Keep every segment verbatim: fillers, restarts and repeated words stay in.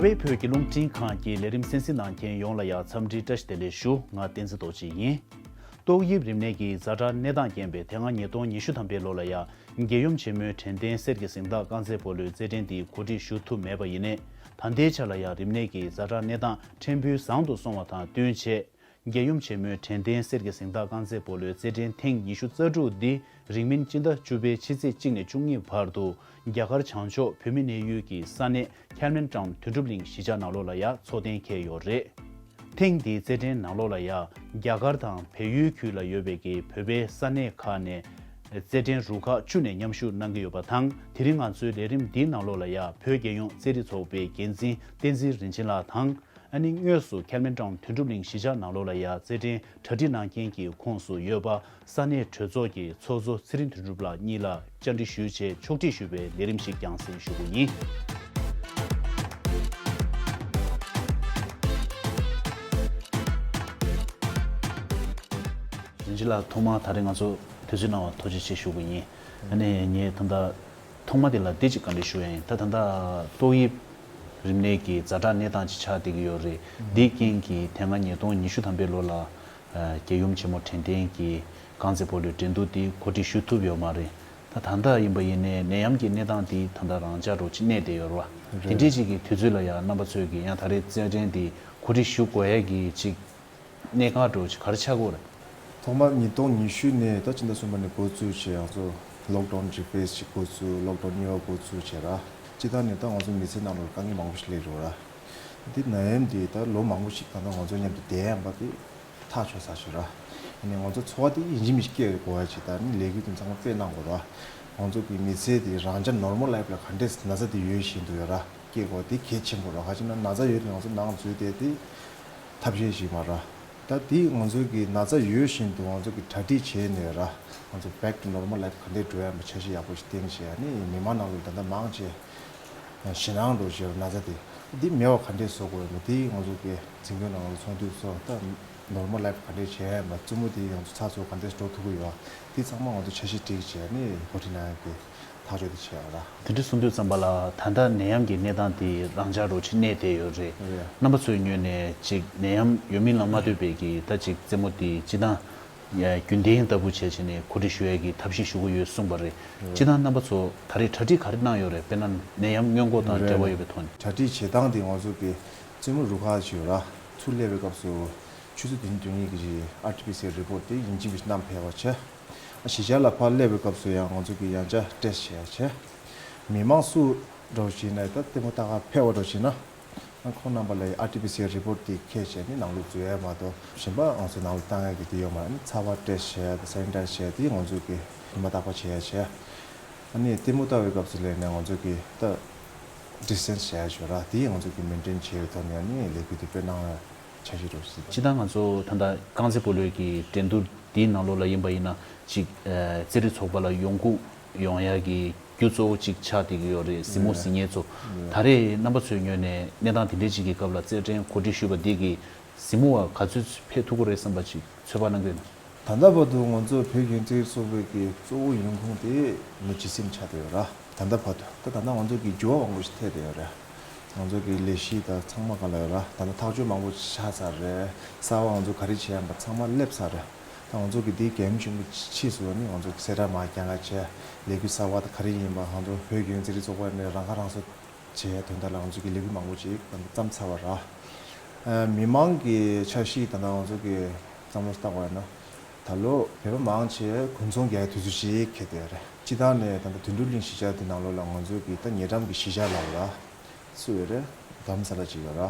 བའི་བོད་ཀྱི་རླུང་འཕྲིན་ཁང་གི་ལས་རིམ་གསན་གཟིགས་གནང་མཁན་ཡོངས་ལ་ཡང་འཚམས་འདྲི་བཀྲ་ཤིས་བདེ་ལེགས་ཞུ། ང་བསྟན་འཛིན་རྡོ་རྗེ་ཡིན། ཏོག་དབྱིབས་རིམས་ནད་ཀྱི་ཛ་དྲག་གནས་སྟངས་རྐྱེན་པས་དེ་སྔ་ཉིས་སྟོང་ཉི་ཤུ་ཐམ་པའི་ལོ་ལ་ཡང་རྒྱལ་ཡུམ་ཆེན་མོའི་དྲན་རྟེན་གསེར་གྱི་གཟེངས་རྟགས་རྐང་རྩེད་སྤོ་ལོའི་རྩེད་འགྲན་འདི་གོ་སྒྲིག་ཞུ་ཐུབ་མེད་པ་ཡིན་ནའི། ད་ལྟའི་ཆ་ལ་ཡང་རིམས་ནད་ཀྱི་ཛ་དྲག་གནས་སྟངས་ཕྲན་བུ་བཟང་དུ་སོང་བ་དང་བསྟུན་བྱས། རྒྱལ་ཡུམ་ཆེན་མོའི་དྲན་རྟེན་གསེར་གྱི་གཟེངས་རྟགས་རྐང་རྩེད་སྤོ་ལོའི་རྩེད་འགྲན་ཐེངས་ཉི་ཤུ་རྩ་དྲུག་འདི་རིང་མིན་སྤྱི་ཟླ་བཅུ་པའི་ཕྱི་ཚེས་གཅིག་ནས་བཅུ་གཉིས་བར་དུ་རྒྱ་གར་བྱང་ཕྱོགས་བོད་མི་གནས་ཡུལ་གྱི་ས་གནས་ཁེལ་མན་ཊའུན་དོན་གྲུབ་གླིང་གཞིས་ཆགས་ནང་ལོགས་ལ་ཡང་འཚོགས་གཏན་འཁེལ་ཡོད་རེད། ཐེངས་འདིའི་རྩེད་འགྲན་ནང་ལོགས་ལ་ཡང་རྒྱ་གར་དང་བལ་ཡུལ་ཁུལ་ལ་ཡོད་པའི་གི་བོད་པའི་ས་གནས་ཁག་ནས་རྩེད་འགྲན་རུ་ཁག་བཅུ་ནས་མཉམ་ཞུགས་གནང་གི་ཡོད་པ་དང་། དེ་རིང་ང་ཚོའི་ལས་རིམ་འདིའི་ནང་ལོགས་ལ་ཡང་བོད་རྒྱལ་ཡོངས་རྩེད་རིགས་ཚོགས་པའི་འགན་འཛིན་བསྟན་འཛིན་རིན་ཆེན་ལགས་དང་། ཨ་ནི་དངོས་སུ་ཁེལ་མན་ཊའུན་དོན་གྲུབ་གླིང་གཞིས་ཆགས་ནང་ལོགས་ལ་ཡང་རྩེད་འགྲན་གྲ་སྒྲིག་གནང་མཁན་གྱི་ཁོངས་སུ་ཡོད་པ་ས་གནས་གྲོས་ཚོགས་ཀྱི་ཚོགས་གཙོ་ཚེ་རིང་དོན་གྲུབ་ལགས་གཉིས་ལ་བཅར་འདྲི་ཞུས་རྗེས་ཕྱོགས་སྒྲིག་ཞུས་པའི་ལས་རིམ་ཞིག་རྒྱང་སྲིང་ཞུ་རྒྱུ་ཡིན། རིན་ཆེན་ལགས་ཐོག་མར་ད་རེས་ང་ཚོ་དུས་ཚོད་གནང་བར་ཐུགས་རྗེ་ཆེ་ཞུ་རྒྱུ་ཡིན། ཨ་ནི་ངས་ད་ལྟ་ཐོག་མ་དེ་ལ་འདི་གཅིག་བཀའ་འདྲི་ཞུ་ཡ་ཡིན། ད་ད་ལྟ་ཏོག་དབྱིབས་རིམས་ནད་ཀྱི་ཛ་དྲག་གནས་སྟངས་ཅིག་ཆགས་བསྡད་ཀྱི་ཡོད་རེད། འདིའི་རྐྱེན་གྱིས་དེ་སྔ་ཉིས་སྟོང་ཉི་ཤུ་ཐམ་པའི་ལོ་ལ་རྒྱལ་ཡུམ་ཆེན་མོ་དྲན་རྟེན་གྱི་རྐང་རྩེད་སྤོ་ལོའི་འགྲན་བསྡུར་འདི་གོ་སྒྲིག་ཞུ་ཐུབ་ཡོད་མ་རེད། ད་ད་ལྟ་ཡིན་པ་ཡིན་ནའི་ནད་ཡམས་ཀྱི་གནས་སྟངས་འདི་ད་ལྟ་རང་འཇགས་འདྲ་ཅིག་གནས་བསྡད་ཡོད་རེད་བ། དེ་འདྲའི་ཅིག་གི་དུས་ཚོད་ལ་ཡང་རྣམ་པ་ཚོས་ཀྱིས་ཡང་ད་རེས་རྩེད་འགྲན་འདི་གོ་སྒྲིག་ཞུ་དགོས་ཡ་གི་ཅིག་གནད་འགག་འདྲ་ཅིག་ག་རེ་ཆགས་ཀྱི་ཡོད་རེད། ཐོག་མར་ཉིས་སྟོང་ཉི་ཤུ་ནས་ད་ཕྱི་ཟླ་གསུམ་པ་ནས་འགོ་བཙུགས་བྱས་ང་ཚོ་ལོག་ཌའུན་གཅིག་ཕེ་སི་གཅིག་འགོ་བཙུགས། ལོག་ཌའུན་གཉིས་པ་འགོ་བཙུགས་བྱས་ར། སྤྱིར་བཏང་ནས་ད་ང་ཚོ་མི་ཚེ་ནང་ལ་དཀའ་ངལ་མང་པོ་ཞིག་སླེབས་ཡོད་ར། འདི་ནད་ཡམས་འདི་ད་ལོ་མང་པོ་ཞིག་ད་ལྟ་ང་ཚོ་མཉམ་དུ་བསྡད་ཡ་ཡིན་པ་དེ་ཐག་ཆོད་ས་ཞིག་ར། ཨ་ནི་ང་ཚོ་འཚོ་བ་དེ་ཡིན་གཅིག་མིན་གཅིག་སྐྱེལ་དགོས་ཡ་ཅིག་ད་ནི་ལས་འགུལ་དེ་ཚང་མ་སྤེལ་གནང་དགོས་ར། ང་ཚོ་གི་མི་ཚེ་དེ་རང་འཇགས་ནོར་མལ་ལའིཕ་ལ་ག་འདྲས་ན་ཚ་དེ་ཡོད་བཞིན་དུ་ཡོད་ར། སྐྱེ་དགོས་དེ་གལ་ཆེན་པོ་རེད། ག་ཅི་ན་ན་ཚ་ཡོད་དུས་ང་ཚོ་ནང་འཛུལ་བསྡད་དེ་ཐབས་ཤེས་ཤིག་མ་རེད། ད་དེ་ང་ཚོ་གི་ན་ཚ་ཡོད་བཞིན་དུ་ང་ཚོ་གི་གྲ་སྒྲིག་བྱས་ནས་ར། ང་ཚོ་back to normal life ག་འདྲས་འགྲོ་ཡ་མ་འཆར་གཞི་ཡག་པོ་ཞིག་བཏིང་བྱས་ནས་མི་མང་ནང་ལ་ད་ལྟ་མང་ཆེ་ཞེད་སྣང་འགྲོ་བཞིན་ན་ཚ་དེ་འདི་མེད་པ་ག་འདྲས་བཟོ་དགོས་ཡོད་མེད་དེ་ང་ཚོ་གི་འཛིན་སྐྱོང་ནང་ལ་ཚོགས་འདུ་ཚོགས་ད་normal life ག་འདྲས་བྱས་ཡ་མ་རྩེད་མོ་དེ་ང་ཚོ་ཚགས་ཚུད་ག་འདྲས་འགྲོ་ཐུབ་ཀྱི་ཡོད་དེ་ཚང་མ་ང་ཚོ་འཆར་གཞི་སྒྲིག་བྱས་ནས་འགོ་ཁྲིད་གནང་ཡ་གི་ཐག་གཅོད་དེ་བྱས་པ་ར། དེ་འདྲ་གསུང་དུས་ཙམ་པ་ལ་ད་ལྟ་ནད་ཡམས་ཀྱི་གནས་སྟངས་དེ་རང་འཇགས་འདྲ་ཅིག་གནས་བསྡད་ཡོད་རེད། རེད། རྣམ་པ་ཚོའི་ངོས་ནས་ཅིག་ནད་ཡམས་ཡོད་མིན་ལ་མ་ལྟོས་པའི་གི་ད་ཅིག་རྩེད་མོ་དེ་སྤྱིར་བཏང་ཡ་རྒྱུན་ལྡན་ལྟ་བུ་བྱས་བྱས་ནས་གོ་སྒྲིག་ཞུ་ཡས་ཀྱི་ཐབས་ཤེས་ཞུ་གི་ཡོད་གསུངས་པ་རེད། རེད། སྤྱིར་བཏང་རྣམ་པ་ཚོ་ད་རེས་གྲ་སྒྲིག་ག་རེ་གནང་ཡོད་རེད། དཔེར་ན་ནད་ཡམས་སྔོན་འགོག་དང་རེད། འབྲེལ་བ་ཡོད་པའི་ཐོག་ནས། གྲ་སྒྲིག་བྱེད་སྟངས་དེ་ང་ཚོ་གི་རྩེད་མོ་རུ་ཁག་ཅིག་ཡོད་ར། ཚུར་སླེབས་པའི་སྐབས་སུ་ཆུ་ཚོད་བདུན་བདུན་ཉིན་གྱི་ཅིག་ཨར་ཊི་པི་སི་ཨར་རི་པོར་ཊི་དེ་ཡིན་གཅིག་མིན་གཅིག་བསྣམས་ཕེབས་པ་བྱས། གཞིས་ཆགས་ལ་ཕར་སླེབས་པའི་སྐབས་སུ་ཡང་ང་ཚོ་གི་ཡང་བསྐྱར་ཊེ་སི་ཊི་བྱས་བྱས། མི་མང་སུ་འདྲ་བོ་ཞིག་ན་ད་ལྟད་མོ་ལྟ་ག་ཕེབས་པ་འདྲ་བོ་ཞིག་ན། ཁོང་རྣམ་པ་ལ་ཨར་ཊི་པི་སི་ཨར་རི་པོར་ཊི་དེ་འཁྱེར་བྱས་ནས་ནང་ལོགས་འཛུལ་ཡ་མ་གཏོགས་གཞན་པ་ང་ཚོ་ནང་ལོགས་བཏང་ཡ་གི་དེ་ཡོད་མ་རེད། ཨ་ནི་ཚ་བ་ཊེ་སི་ཊི་བྱས་ཡ་དང་སེ་ནི་ཊའི་ཛི་བྱས་ཡ་དེ་ང་ཚོ་གི་ཉི་མ་རྟག་པར་བྱེད་ཡ་བྱས། ཨ་ནི་ལྟད་མོ་ལྟ་བའི་སྐབས་སུ་ལས་ནས་ང་ཚོ་གི་ད་ཌི་སི་ཊེན་སི་བྱེད་ཡ་ཞོར་ར་དེ་ང་ཚོ་གི་མེན་ཊེན་བྱེད་པའི་ཐོག་ནས་ཨ་ནི་ལས་འགུལ་དེ་སྤེལ་གནང་ཡ་འཆར་གཞི་འདྲ་བོ་ཞིག་སྤྱིར་བཏང་ང་ཚོ་ད་ལྟ་རྐང་རྩེད་སྤོ་ལོའི་གི་འགྲན་བསྡུར་འདིའི་ནང་ལོགས་ལ་ཡིན་པ་ཡིན་ན་ཅིག་ཨ་རྩེད་རིགས་ཚོགས་པ་ལ་ཡོང་སྒུག་ཡོང་ཡ་གི་རྒྱུ་གཙོ་བོ་གཅིག་ཆགས་བསྡད་ཀྱི་ཡོད་རེད། གཟིགས་མོ་གཟིགས་མཁན་ཚོ། ད་རེས་རྣམ་པ་ཚོའི་ངོས་ནས་གནས་སྟངས་དེ་འདྲའི་གཅིག་གི་སྐབས་ལ་རྩེད་འགྲན་གོ་སྒྲིག་ཞུས་པ་འདི་གིས་གཟིགས་མོ་བ་ག་ཚོད་ཕེབས་ཐུབ་ཀྱི་རེད་བསམ་པ་ཅིག་ཚོད་དཔག་གནང་གི་ཡོད་ན། ད་ལྟ་བར་དུ་ང་ཚོ་བོད་རྒྱལ་ཡོངས་རྩེད་རིགས་ཚོགས་པའི་གི་གཙོ་བོ་ཡོང་ཁུངས་དེ་མི་བརྗེ་སེམས་ཆགས་བསྡད་ཡོད་ར། ད་ལྟ་བར་དུ་ད་ད་ལྟ་ང་ཚོ་གི་འགྱུར་བ་མང་པོ་ཞིག་ཐེབས་བསྡད་ཡོད་རེད། ང་ཚོ་གི་ལས་གཞི་དང་ཚང་མ་ག་ལ་ཡོད་ར། ད་ལྟ་ཐག་གཅོད་མང་པོ་ཞིག་ཆགས་ཚར་རེད། གསར་བ་ང་ཚོ་ག་རེ་བྱེད་ཡ་ཡིན་པ་ཚང་མ་སླེབས་ཚར་རེད། ད་ང་ཚོ་གི་འདིའི་འགན་ཆེན་པོ་ཕྱིས་སུ་ནི་ང་ཚོ་གི་གསལ་བསྒྲགས་མར་རྒྱག་ཡ་བྱས། ལས་འགུལ་གསར་བ་དང་ག་རེ་ཡིན་པ་ང་ཚོ་བོད་རྒྱལ་ཡོངས་རྩེད་རིགས་ཚོགས་པ་ནས་རང་ཁ་རང་གསོ་བྱེད་ཡ་དོན་དག་ལ་ང་ཚོ་གི་ལས་འགུལ་མང་པོ་ཅིག་ད་ལྟ་བརྩམས་ཚར་བ་ར། ཨ་མི་མང་གི་འཆར་གཞི་ད་ལྟ་ང་ཚོ་གི་བསམ་བློ་བཏང་བ་ཡིན་ན། ད་ལོ་བོད་པ་མང་ཆེ་དགུན་ཚོང་རྒྱག་ཡ་དུས་ཚོད་ཅིག་འཁེལ་བསྡད་ཡོད་རེད། སྤྱིར་བཏང་ནས་ད་ལྟ་དོན་གྲུབ་གླིང་གཞིས་ཆགས་འདི་ནང་ལོགས་ལ་ང་ཚོ་གི་ད་ཉེ་འགྲམ་གྱི་གཞིས་ཆགས་ལ་ཡོད་ར། སུ་ཡོད་རེད། དྷ་རམ་ས་ལ་ཅིག་ཡོད་ར།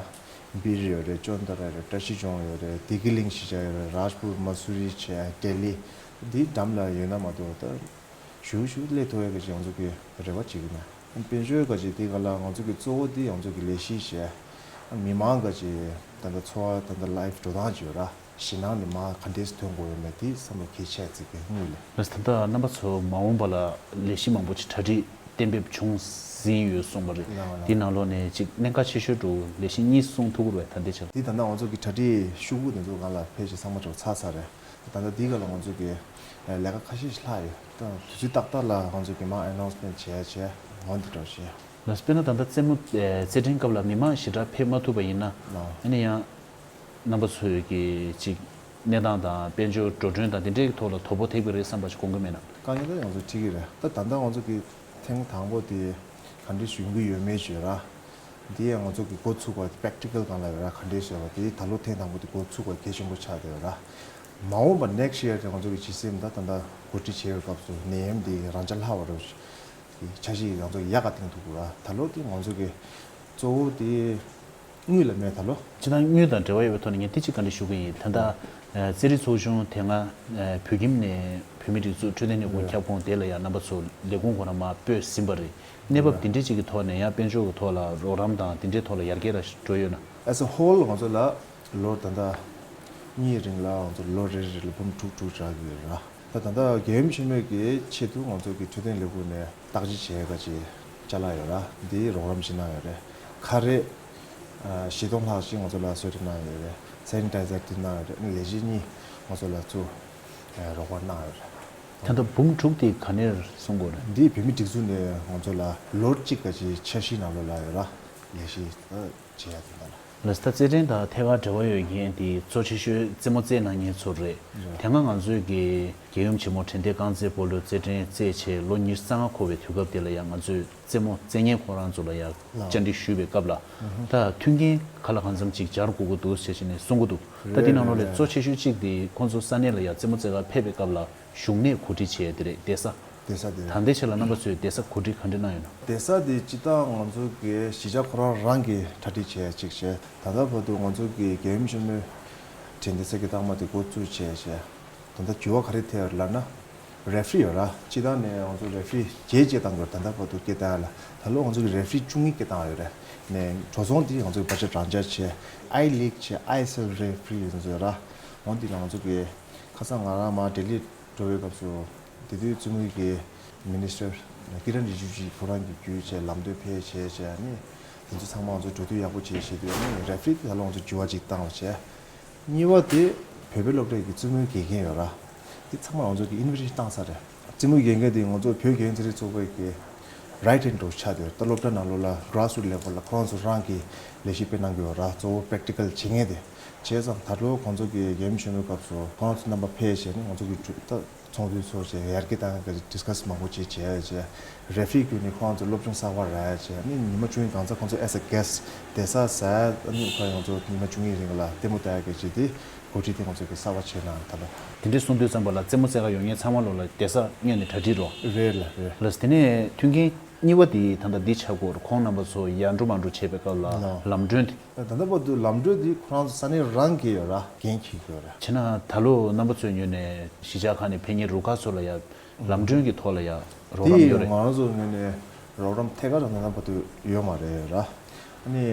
སྦིར་ཡོད་རེད། ཅོན་ཏ་ར་ཡོད་རེད། བཀྲ་ཤིས་ལྗོངས་ཡོད་རེད། བདེ་སྐྱིད་གླིང་གཞིས་ཆགས་ཡོད་རེད། རཱཇ་པུར། མ་སུ་རི་བྱས། ལྡི་ལི། འདིའི་འགྲམ་ལ་ཡོད་ན་མ་གཏོགས་ད་ཞུ་ཞུ་སླེབས་ཐུབ་ཡ་གི་ཅིག་ང་ཚོ་གི་རེ་བ་བྱེད་ཀྱི་མེད། དཔལ་འབྱོར་ག་ཅིག་དེ་ག་ལ་ང་ཚོ་གི་གཙོ་བོ་དེ་ང་ཚོ་གི་ལས་གཞི་བྱས། མི་མང་ག་ཅིག་ད་ལྟ་འཚོ་བ་ད་ལྟ་ལའིཕ་འགྲོ་སྟངས་ཅིག་ཡོད་ར། ཞེད་སྣང་ནི་མ་ག་འདྲས་ཐོན་དགོས་ཡོད་མེད་དེ་བསམ་བློ་གལ་ཆེ་བརྩི་གི་དངུལ་ལས། ལགས་སོ། ད་ལྟ་རྣམ་པ་ཚོ་མ་འོངས་པ་ལ་ལས་གཞི་མང་པོ་ཅིག་གྲ་སྒྲིག་གཏན་འབེབས་བྱུང་ཟིན་ཡོད་གསུངས་པ་རེད། ལགས་ལགས། དེའི་ནང་ལོགས་ནས་ཅིག་གནད་འགག་ཆེ་ཤོས་འདྲ་བོ་ལས་གཞི་གཉིས་གསུང་ཐུབ་ཀྱི་རེད་པས། ད་ལྟའི་ཆར། དེ་ད་ལྟ་ང་ཚོ་གི་གྲ་སྒྲིག་ཤུ་གུ་དེ་ཚོ་སྒང་ལ་ཕལ་ཆེར་ཚང་མ་འགྲོ་ཚར་ཚར་རེད། ད་ལྟ་འདི་ག་ལ་ང་ཚོ་གི་ལས་ཀ་ཁ་ཤས་ཤིག་ལྷག་ཡོད། ད་དུས་ཚོད་ཏག་ཏག་ལ་ང་ཚོ་གི་མར་ཨེ་ནའུན་སི་མེན་ཊི་བྱས་བྱས་འོ་འདི་འདྲ་བྱས། ལགས་སོ། དཔེར་ན་ད་ལྟ་རྩེད་མོ་ཨེ་རྩེད་འགྲན་སྐབས་ལ་མི་མང་ཞེ་དྲག་ཕེབས་མ་ཐུབ་པ་ཡིན་ན། ལགས། ཨ་ནི་ཡང་རྣམ་པ་ཚོས་ཀྱི་ཅིག་གནས་སྟངས་དང་དཔལ་འབྱོར་འགྲོ་གྲོན་དང་དེ་འདྲའི་ཐོག་ལ་དོ་ཕོག་ཐེབས་ཀྱི་རེད་བསམ་པ་ཞིག་དགོངས་ཀྱི་མེད་ན། དཀའ་ངལ་ད་ང་ཚོ་འཕྲད་ཀྱི་རེད། ད་ད་ལྟ་ང་ཚོ་གི་ཐེངས་དང་པོ་དེ་ག་འདྲས་ཡོང་གི་ཡོད་མེད་བརྗོད་ར། འདི་ཡང་ང་ཚོ་གི་འགོ་ཚུགས་པ་པེག་ཊི་ཀལ་སྒང་ལ་ཡོད་ར། ག་འདྲས་བྱས་པ་དེ་ད་ལོ་ཐེངས་དང་པོ་དེ་འགོ་ཚུགས་པ་གལ་ཆེན་པོ་ཆགས་བསྡད་ཡོད་ར། མ་འོངས་པ་ནེག་སི་ཡར་དེ་ང་ཚོ་གི་ཇི་སི་ཨེམ་ད་ད་ལྟ་གོ་སྒྲིག་བྱས་པའི་སྐབས་སུ་ནད་ཡམས་འདི་རང་འཇགས་ལྷག་པ་རེད། འཆར་གཞི་ཡང་ཚོ་ཡག་ག་བཏིང་ཐུབ་དགོས་ར། ད་ལོ་དེ་ང་ཚོ་གི་གཙོ་བོ་དེ་དངུལ་ལ་མེད་ད་ལོ། སྤྱིར་བཏང་དངུལ་དང་འབྲེལ་བ་ཡོད་པའི་ཐོག་ནས་ངས་དེ་གཅིག་བཀའ་འདྲི་ཞུ་གི་ཡིན། ད་ལྟ་ཨ་རྩེད་རིགས་ཚོགས་ཆུང་དེ་སྔ་ཨ་བོད་ཁྱིམ་ནས་བོད་མིའི་སྒྲིག་འཛུགས་འཕྲོད་བསྟེན་ལས་ཁུངས་ཁྱབ་ཁོངས་དེ་ལ་ཡང་རྣམ་པ་ཚོ་ལས་ཁུངས་ཁོ་ན་མར་སྤོས་ཟིན་པ་རེད། གནས་བབ་དེ་འདྲའི་གཅིག་གི་ཐོག་ནས་ཡང་དཔལ་འབྱོར་གྱི་ཐོག་ལ་རོགས་རམ་དང་དེ་འདྲའི་ཐོག་ལ་ཡར་རྒྱས་ར་འགྲོ་ཡོད་ན། As a whole ང་ཚོ་ལ་ལོ་ད་ལྟ་གཉིས་རིང་ལ་ང་ཚོ་ལོ་རེ་རེ་ལ་འབུམ་དྲུག་དྲུག་རག་གི་ཡོད་ར། ད་ད་ལྟ་རྒྱལ་ཡུམ་ཆེན་མོའི་གི་ཆེད་དུ་ང་ཚོ་གི་འཕྲོད་བསྟེན་ལས་ཁུངས་ནས་བརྟག་དཔྱད་བྱེད་ཡག་གི་ཅ་ལག་ཡོད་ར། འདི་རོགས་རམ་ཞིག་གནང་ཡོད་རེད། ཁ་རས་ཨ་བཞི་སྟོང་ལྷག་ཅིག་ང་ཚོ་ལ་གསོལ་རས་གནང་ཡོད་རེད། སེ་ནི་ཊའི་ཛར་དེ་གནང་ཡོད་རེད། ལས་བྱེད་གཉིས་ང་ཚོ་ལ་ཚུར་ཨ་རོགས་པ་གནང་ཡོད་རེད། ད་ལྟ་འབུམ་དྲུག་དེ་ག་ནས་སོང་དགོས་རེད། འདི་བོད་མིའི་སྒྲིག་འཛུགས་ནས་ང་ཚོ་ལ་ལོ་གཅིག་གི་འཆར་གཞིའི་ནང་ལོགས་ལ་ཡོད་ར། ལས་གཞི་ད་བྱེད་ཡག་དེ་འདྲ་ལ། ལགས་སོ། ད་རྩེད་འགྲན་དང་ཐད་ཀར་འབྲེལ་བ་ཡོད་མཁན་དེ་གཙོ་ཆེ་ཤོས་རྩེད་མོ་རྩེད་གནང་མཁན་ཚོ་རེད། རེད། དེ་སྔ་ང་ཚོས་ཀྱི་རྒྱལ་ཡུམ་ཆེན་མོ་དྲན་རྟེན་རྐང་རྩེད་སྤོ་ལོའི་རྩེད་འགྲན་རྩེད་བྱས་ལོ་ཉི་ཤུ་རྩ་ལྔ་འཁོར་བའི་དུས་སྐབས་དེ་ལ་ཡང་ང་ཚོས་རྩེད་མོ་རྩེད་མཁན་ཁོ་རང་ཚོ་ལ་ཡང་ལགས། བཅར་འདྲི་ཞུས་པའི་སྐབས་ལ། ད་མཐུན་རྐྱེན་ག་ལ་གང་འཚམ་ཅིག་སྦྱར་དགོས་ཀྱི་འདུག་ཟེར་བྱས་ནས་གསུང་གི་འདུག་ད་དེ་ནང་ལོགས་ལས་རེད། གཙོ་ཆེ་ཤོས་གཅིག་དེ་ཁོང་ཚོ་ས་གནས་ལ་ཡང་རྩེད་མོ་རྩེད་གར་ཕེབས་པའི་སྐབས་ལ། བཞུགས་གནས་གོ་སྒྲིག་བྱས་དེ་རེད། བསྡད་ས། བསྡད་ས་དེ་རེད། ད་ལྟའི་ཆ་ལ་རྣམ་པ་ཚོས་བསྡད་ས་གོ་སྒྲིག་ག་འདྲ་གནང་ཡོད་ན། བསྡད་ས་དེ་སྤྱིར་བཏང་ང་ཚོ་གི་གཞིས་ཆགས་ཁོ་རང་རང་གིས་གྲ་སྒྲིག་བྱས་ཅིག་བྱས། ད་ལྟ་བར་དུ་ང་ཚོ་གི་རྒྱལ་ཡུམ་ཆེན་མོའི་དྲན་རྟེན་གསེར་གྱི་རྟགས་མ་དེ་འགོ་བཙུགས་བྱས་བྱས། ད་ལྟ་འགྱུར་བ་ག་རེ་ཐེབས་ཡོད་ལབ་ན། རེ་ཧྥི་རི་ཡོད་ར། སྤྱིར་བཏང་ནས་ང་ཚོ་རེ་ཧྥི་རི་བརྒྱད་བཅས་བཏང་དགོས། ད་ལྟ་བར་དུ་སྐད་བཏང་ཡ་ལ། ད་ལོ་ང་ཚོ་གི་རེ་ཧྥི་རི་བཅུ་གཉིས་སྐད་བཏང་ཡོད་རེད། ནས་འགྲོ་སོང་དེ་ང་ཚོ་གི་བར་ཆད་རང་འཇགས་བྱས། ཨའི་ལིག་བྱས། ཨའི་སི་ཨེལ་རེ་ཧྥི་རི་ཡོད་ཚོད་ར། འོན་ཏེ་ང་ཚོ་གི་ཁ་སང་ང་རང་མར་ལྡི་ལི་འགྲོ་བའི་སྐབས་སུ། དེ་དུས་རྩེད་མོའི་གི་མི་ནི་སི་ཊར་ཀི་རན་རི་ཇི་ཇུ་ཁོ་རང་གིས་བརྒྱུད་བྱས་ལམ་སྟོན་ཕེབས་བྱས་བྱས་ནི། དེ་ཚོ་ཚང་མ་ང་ཚོ་འགྲོ་དུས་ཡག་པོ་བྱས་བྱས་དུས་ནི་རེ་ཧྥི་རི་དེ་ད་ལོ་ང་ཚོ་འགྱུར་བ་ཅིག་བཏང་བ་བྱས། གཉིས་པ་དེ་བོད་པའི་སློབ་གྲྭའི་གི་རྩེད་མོའི་དགེ་རྒན་ཡོད་ར། དེ་ཚང་མ་ང་ཚོ་གི་ཨིན་ཝི་ཊེ་ཤན་བཏང་ཚར་རེད། རྩེད་མོའི་དགེ་རྒན་དེ་ང་ཚོ་བོད་དགེ་རྒན་རྩེད་རིགས་ཚོགས་པའི་གི་རའིཊ་ཧེན་ཌི་འདྲ་བོ་ཆགས་བསྡད་ཡོད་རེད། ད་སློབ་གྲྭ་ནང་ལོགས་ལ་གི་རཱས་རུཊ་ལེ་ཝལ་ལ་ཁོ་རང་ཚོ་རང་གིས་ལས་གཞི་སྤེལ་གནང་གི་ཡོད་ར། གཙོ་བོ་པེག་ཊི་ཀལ་བྱེད་མཁན་དེ། བྱས་ཙང་ད་ལོ་ཁོང་ཚོ་གི་རྒྱལ་ཡུམ་ཆེན་མོའི་སྐབས་སུ་ཁོ་རང་ཚོ་རྣམ་པ་ཕེབས་བྱས་ནས་ང་ཚོ་གི་ད་ཚོགས་འདུ་ཚོགས་བྱས་ཡར་རྒྱས་གཏང་ཡག་གི་ཌི་སི་ཀ་སི་མང་པོ་ཅིག་བྱས་བྱས། རེ་ཧྥི་རི་བརྒྱུད་ནས་ཁོ་རང་ཚོ་སློབ་སྦྱོང་གསར་པ་རག་བྱས། ཨ་ནི་ཉི་མ་བཅུ་གཉིས་གང་ཚ་ཁོ་ཚོ་ཨེ་ཛ་གེ་སི་ཊི་བསྡད་ས་ཟ་ཡ། ཨ་ནི་ཁོ་རང་ཚོ་ཉི་མ་བཅུ་གཉིས་རིང་ལ་ལྟད་མོ་ལྟ་ཡག་གི་ཅིག་དེ་གོ་སྒྲིག་དེ་ཁོ་ཚོ་གི་གསར་པ་བྱས་གནང་ད་ལོ། དེ་འདྲའི་གསུང་དུས་ཙམ་པ་ལ་རྩེད་མོ་རྩེ་ག་ཡོང་མཁན་ཚང་མ་ལོ་ལ་བསྡད་ས་དངོས་གནས་གྲ་སྒྲིག་རོ། རེད་ལ་རེད། ལགས་སོ། དེ་ནས་མཐུན་རྐྱེན་གཉིས་པ་དེ་ད་ལྟ་འདི་ཆགས་སྐོར་ཁོང་རྣམ་པ་ཚོ་ཡར་འགྲོ་མར་འགྲོ་བྱེད་པའི་སྐབས་ལ་ལགས། ལམ་གྲོན་དེ། ད་ལྟ་བར་དུ་ལམ་གྲོན་འདི་ཁོ་རང་ཚོ་ས་གནས་རང་གིས་ཡོད་ར། འགན་འཁྱེར་གྱི་ཡོད་ར། བྱས་ན་ད་ལོ་རྣམ་པ་ཚོའི་ངོས་ནས་གཞིས་ཆགས་ཁག་ནས་ཕེབས་མཁན་རུ་ཁག་ཚོ་ལ་ཡ་ལམ་གྲོན་གྱི་ཐོག་ལ་ཡ་རོགས་རམ་ཡོད་རེད། དེ་ང་རང་ཚོ་ངོས་ནས་རོགས་རམ་ཐད་ཀར་ད་ལྟ་བར་དུ་ཡོད་མ་རེད་ར། ཨ་ནི་